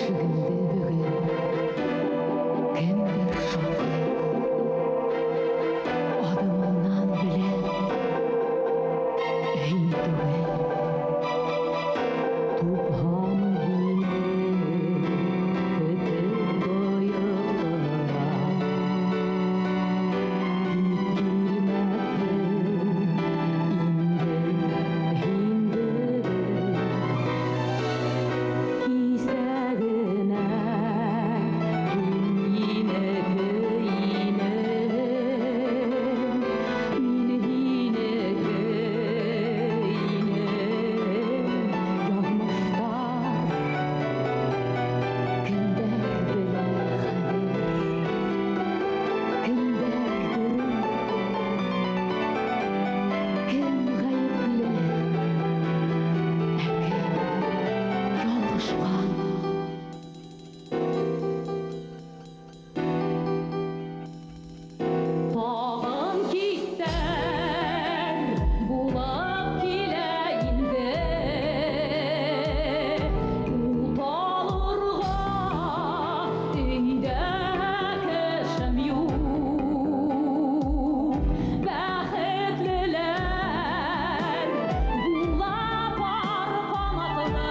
Ишегемде бөгөн кемдер шаҡый. Аҙымыңнан беләм, һин түгел. Тупһам һине көтөп боектыра. Тик килмәҫһең инде һин бөгөн. Кисә генә һин минеке инең, мин һинеке инем. Яҙмыштар кемдәр белә хәҙер, кемдәр дөрөҫ, кем ғәйепле, ә кем ялғышҡан. Тағын кистәр булып килә инде. Ут алырға өйҙә кешем юҡ. Бәхетлеләр була пар ҡанатлы.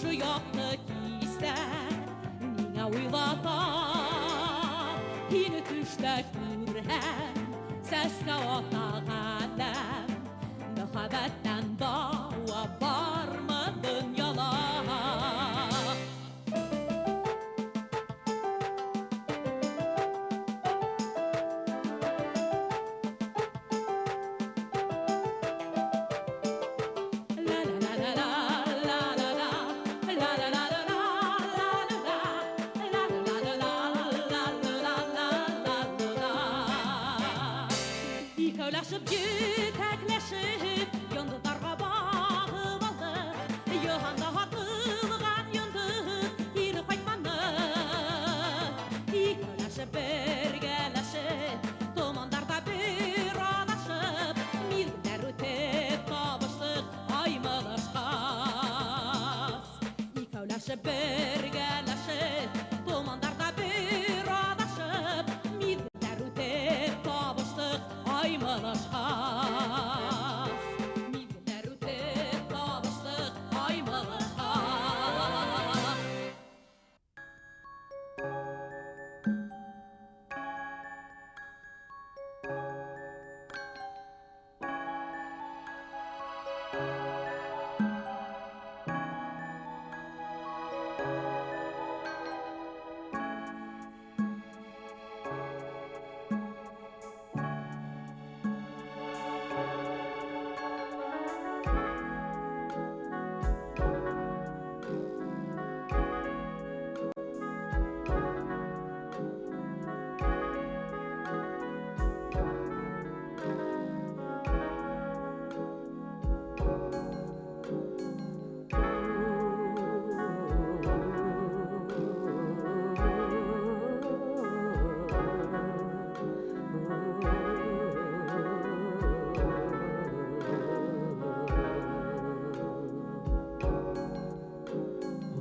Ошо яҡты кистә миңә уйлата, һине төштә күрһәм, сәскә ата ғаләм. Мөхәббәттән дауа бармы донъяла? Икәүләшеп, етәкләшеп, йондоҙҙарға бағып алдыҡ. Йыһанда һатылған йондоҙ кире ҡайтманы. Икәүләшеп, бергәләшеп, томандарҙа бер аҙашып, миҙгелдәр үтеп табыштыҡ аймылышҡас. Икәүләшеп, бергәләшеп, томандарҙа бер аҙашып, миҙгелдәр үтеп табыштыҡ аймылышҡас. Миҙгелдәр үтеп табыштыҡ аймылышҡас.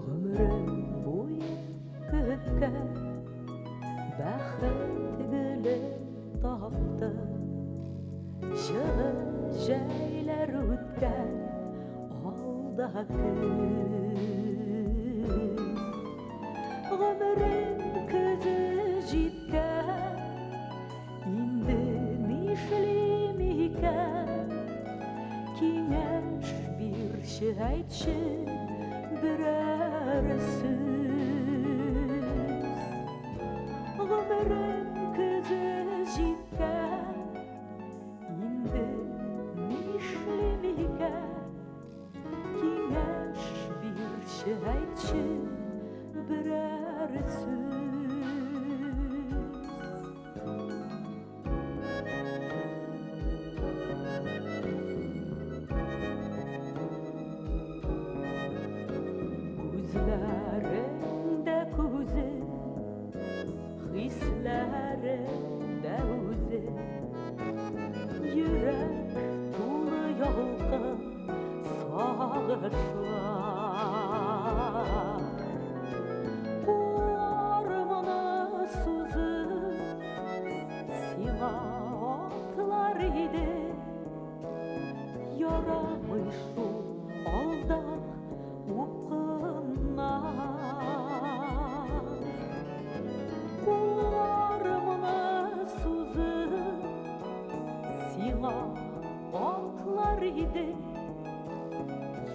Ғүмерем буйы көткән бәхет гөлен таптым. Җылы җәйләр үткән, алда көз. Ғүмерем көҙө җиткән, инде нишлим икән? Киңәш бирче, әйтче берәр сүз. Ғүмерем көҙө җиткән, инде нишлим икән? Киңәш бирче, әйтче берәр сүз. Күҙләреңдә күҙе, хисләреңдә үҙе, йөрәк тулы ялҡын сағышлар. Ҡулларымны сузып, сиңа атлар иде, ярамый шул алда упҡыннар. Ҡулларымны сузып, сиңа атлар иде,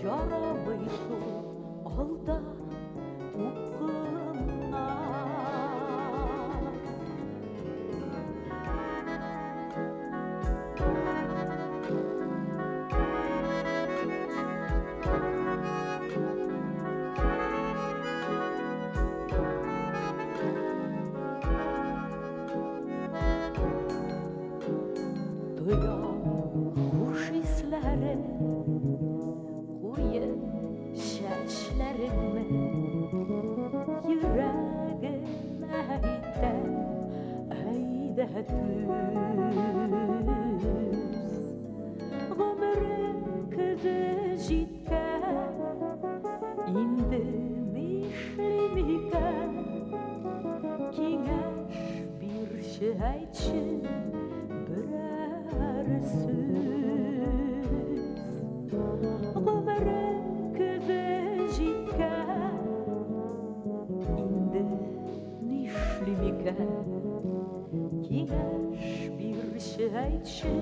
ярамый шул алда упҡыннар. Тоям хуш исләрен, ҡуйы чәчләреңне, йөрәгем әйтә, әйҙә түҙ. Ғүмерем көҙө җиткән, инде нишлим икән? Киңәш бирче, әйтче берәр сүз. Ғүмерем көҙө җиткән, килгән. Киңәш бирче, әйтче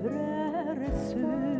берәр сүз.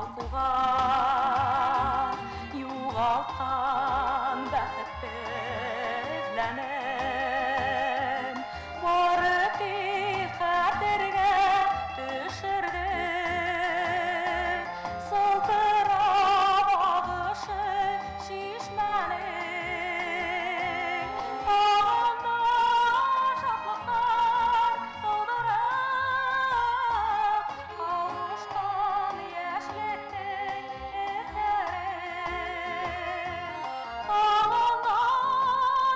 Балкуган югалткан бәхетте эзләнем. Бары тик хәтергә төшерде сылтырап агышы чишмәнең. Тагында шатлыклар тудырып, кавышкан яшьлектең эзләрен. Тагында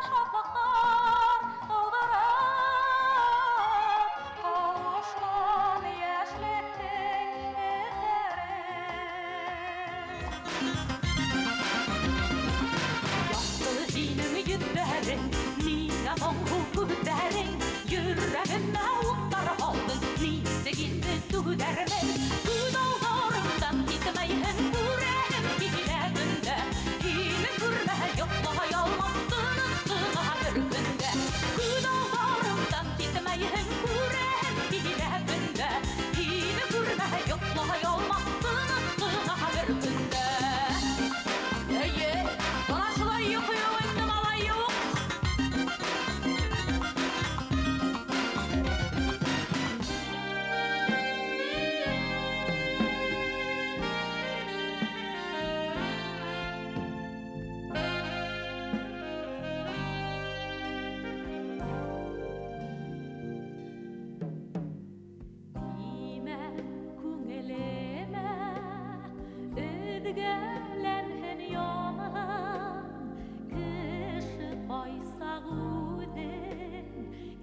шатлыклар тудырып, кавышкан яшьлектең эзләрен. Якты һинең йөҙҙәрең, миңә моңһоу күҙҙәрең, йөрәгемә уттар һалдың, нисек инде түҙәрмен? Күҙ алдарымдан китмәйһең, күрәһем килә көндә. Һине күрмәй йоҡлай алмам, тыныс ҡына бер көндә. Күҙ алдарымдан китмәйһең, күрәһем килә көндә. Һине күрмәй йоҡлай алмам, тыныс ҡына бер көндә. Эйе, бына шулай йоҡо юҡ инде, малай, юҡ. Тимә күңелемә, өҙгәләнһен яман. Кеше ҡайсаҡ үҙен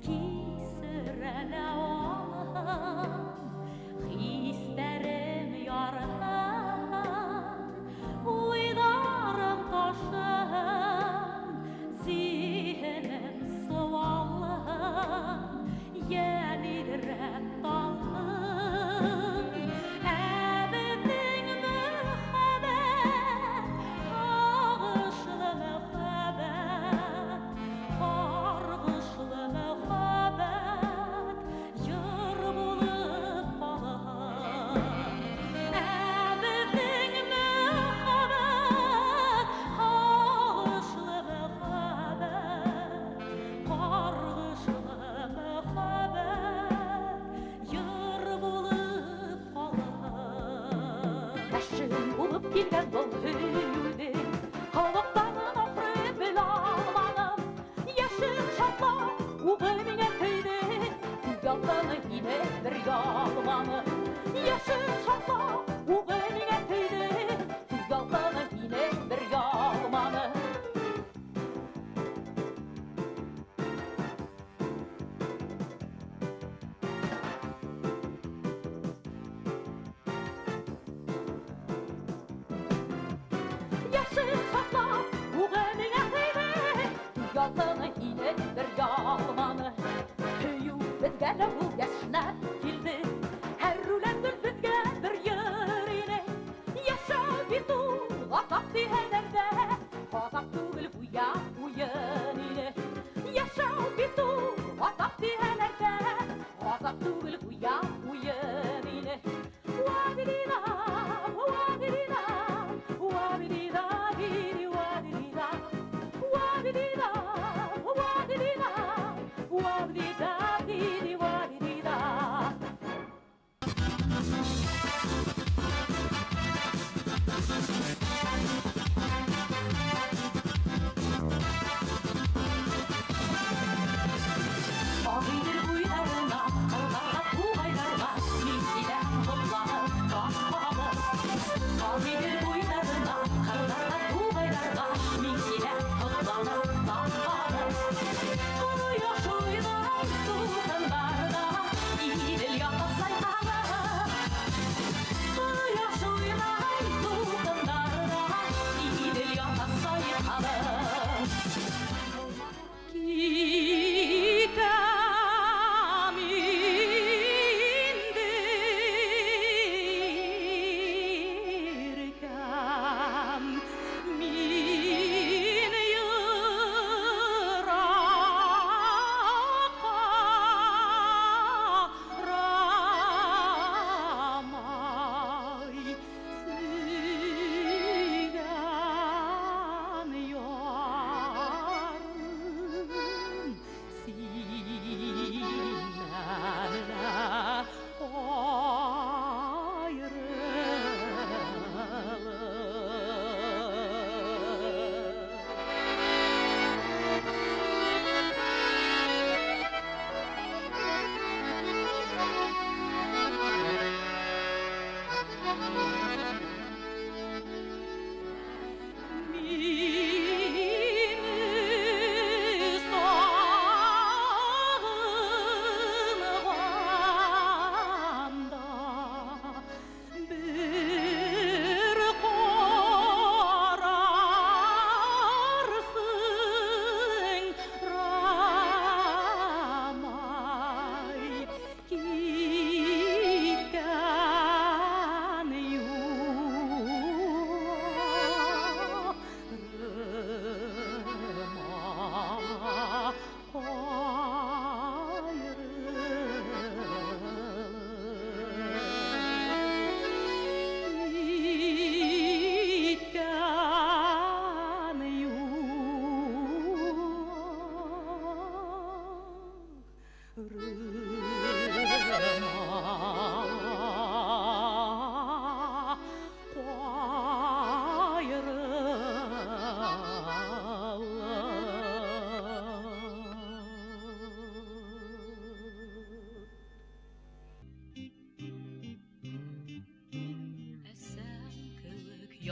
кисерә лә алһын. Хистәрем ярһын, уйҙарым ташыһын, зиһенем сыуалһын, йән иҙрәп талһын. Ә беҙҙең мөхәббәт, һағышлы мөхәббәт, ҡарғышлы мөхәббәт, йыр булып ҡалһын. Ә беҙҙең мөхәббәт, һағышлы мөхәббәт, ҡарғышлы мөхәббәт, йыр булып ҡалһын. Әшен булып килгән был һөйөүҙең ҡылыҡтарын ахыры белә алманым. Йәшен шартлап, уғы миңә тейҙе, ялҡыны һине бер ялманы. Йәшен шартлап, уғы миңә тейҙе, ялҡыны һине бер ялманы. Йәшен шартлап, уғы миңә тейҙе, ялҡыны һине бер ялманы. Һөйөү беҙгә лә ул йәшнәп килде, һәр үлән гөл беҙгә бер йыр ине. Йәшәү бит ул ғазап тиһәләр ҙә, ғазап түгел гүйә уйын ине. Йәшәү бит ул ғазап тиһәләр ҙә, ғазап түгел гүйә уйын ине. Уа-ди-ди-да, уа-ди-ди-да, уа-ди-ди-да, ди-ди, уа-ди-ди-да. Уа-ди-ди-да, уа-ди-ди-да, уа-ди-ди-да, ди-ди, уа-ди-ди-да.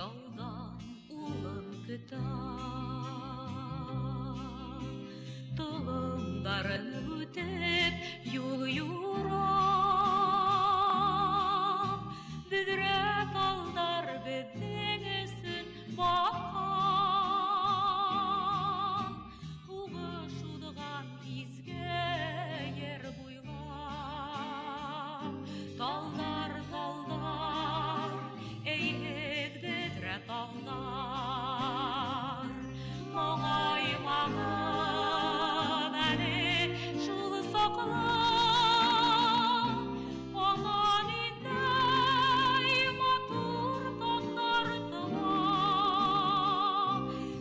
Яуҙан улын көтә. Толомдарын үтеп, юл юрап, Бөҙрә талдар беҙҙең өсөн баҡҡан. Һуғыш уҙған изге ер буйлап, Талдар, талдар, эй һеҙ бөҙрә талдар, Моңаймағыҙ әле шул саҡлы. Ана ниндәй матур таңдар тыуа,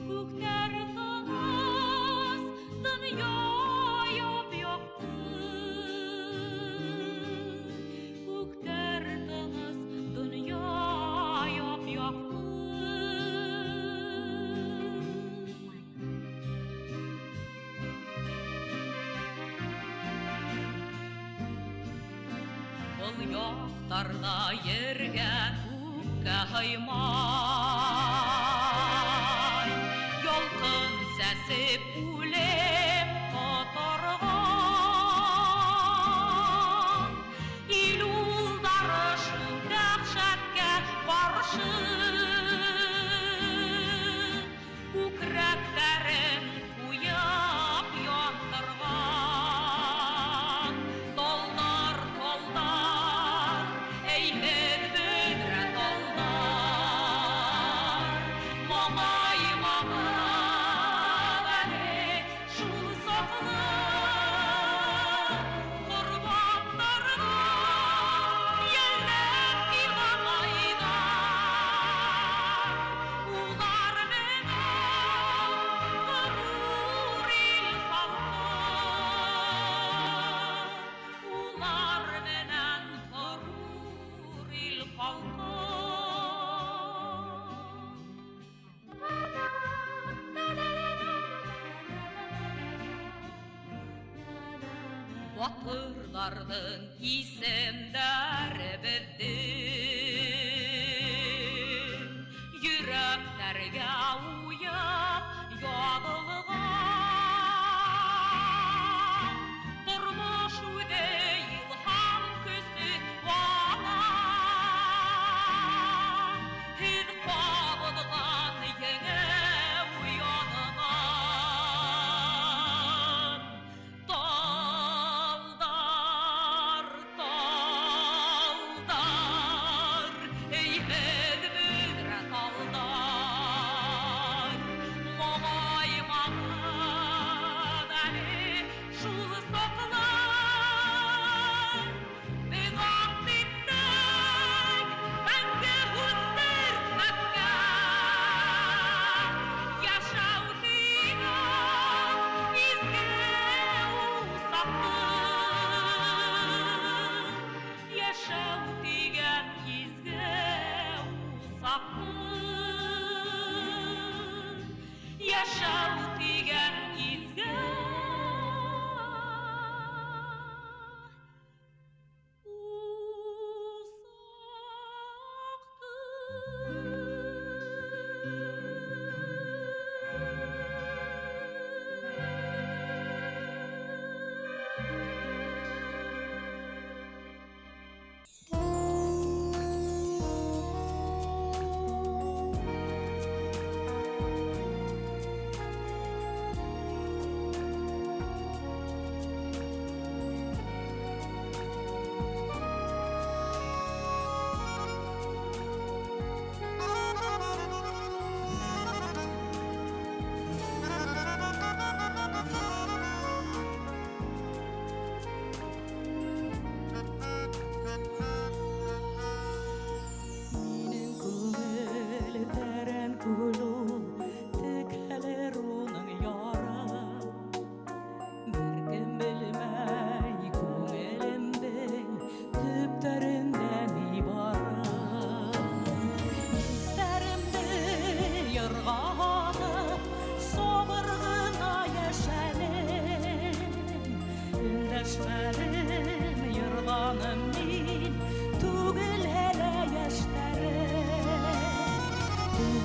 Күктәр тыныс, донъя яп-яҡты. Күктәр тыныс, донъя яп-яҡты. Был яҡтарҙа ергә, күккә һыймай, Ялҡын сәсеп үлем ҡоторған. Ил улдары шул дәһшәткә ҡаршы Күкрәктәрен ҡуйып яндырған. Талдар, талдар, эй һеҙ бөҙрә талдар, Моңаймағыҙ әле шул саҡлы. Ҡорбандарҙы йәлләп иламайҙар. Улар менән ғорур ил халҡы, Улар менән ғорур ил халҡы. Батырҙарҙың исемдәре беҙҙең йөрәктәргә уйып яҙылған. Тормош үҙе илһам көсө ала, Һеҙ ҡабыҙған еңеү янынан. Талдар, талдар, эй һеҙ бөҙрә талдар, Моңаймағыҙ әле шул саҡлы. Беҙ ант иттек мәңге һүндермәҫкә Йәшәү тигән изге усаҡты. Йәшәү тигән изге усаҡты. Йәшәү тигән изге усаҡты.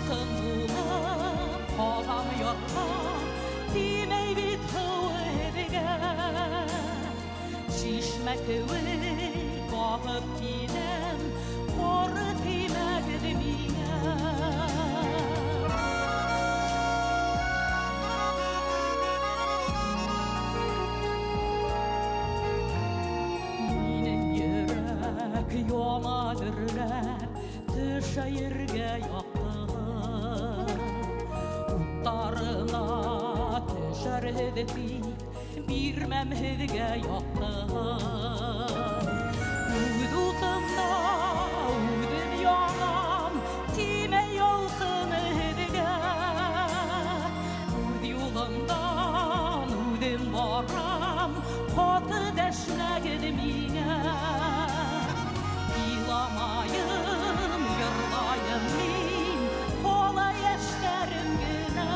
Ялҡын булып ҡалам ярға, Тимәй бит һыу һеҙгә. Шишмә кеүек ағып киләм, Ҡары теймәгеҙ миңә. Минең йөрәк яна дөрләп, Төшә ергә яҡтығы. Уттарына төшәрһеҙ тип, Бирмәм һеҙгә яҡтығы. Үҙ утымда үҙем янам, Тимәй ялҡын һеҙгә. Үҙ юлымдан үҙем барам, Ҡаты дәшмәгеҙ миңә. Иламайым, йырлайым мин, Ҡала йәштәрем генә.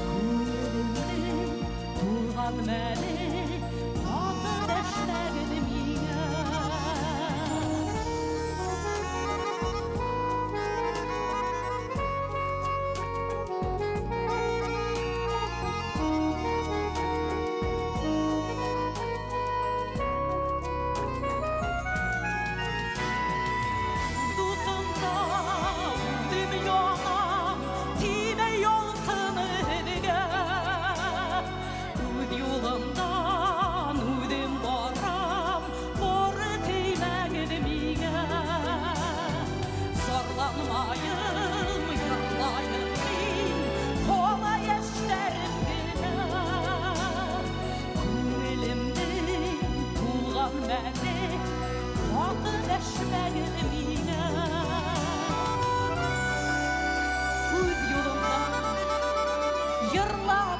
Күңелемдең тулған мәле, Ҡаты дәшмәгеҙ миңә. Дутымда үҙем янам, Тимәй ялҡын һеҙгә. Үҙ юлымдан үҙем барам, Бары теймәгеҙ миңә. Зарланмайым, йырлайым мин, Ҡала йәштәрем генә. Күңелемдең тулған мәле, Ҡаты дәшмәгеҙ миңә. Үҙ юлымдан йырлайым.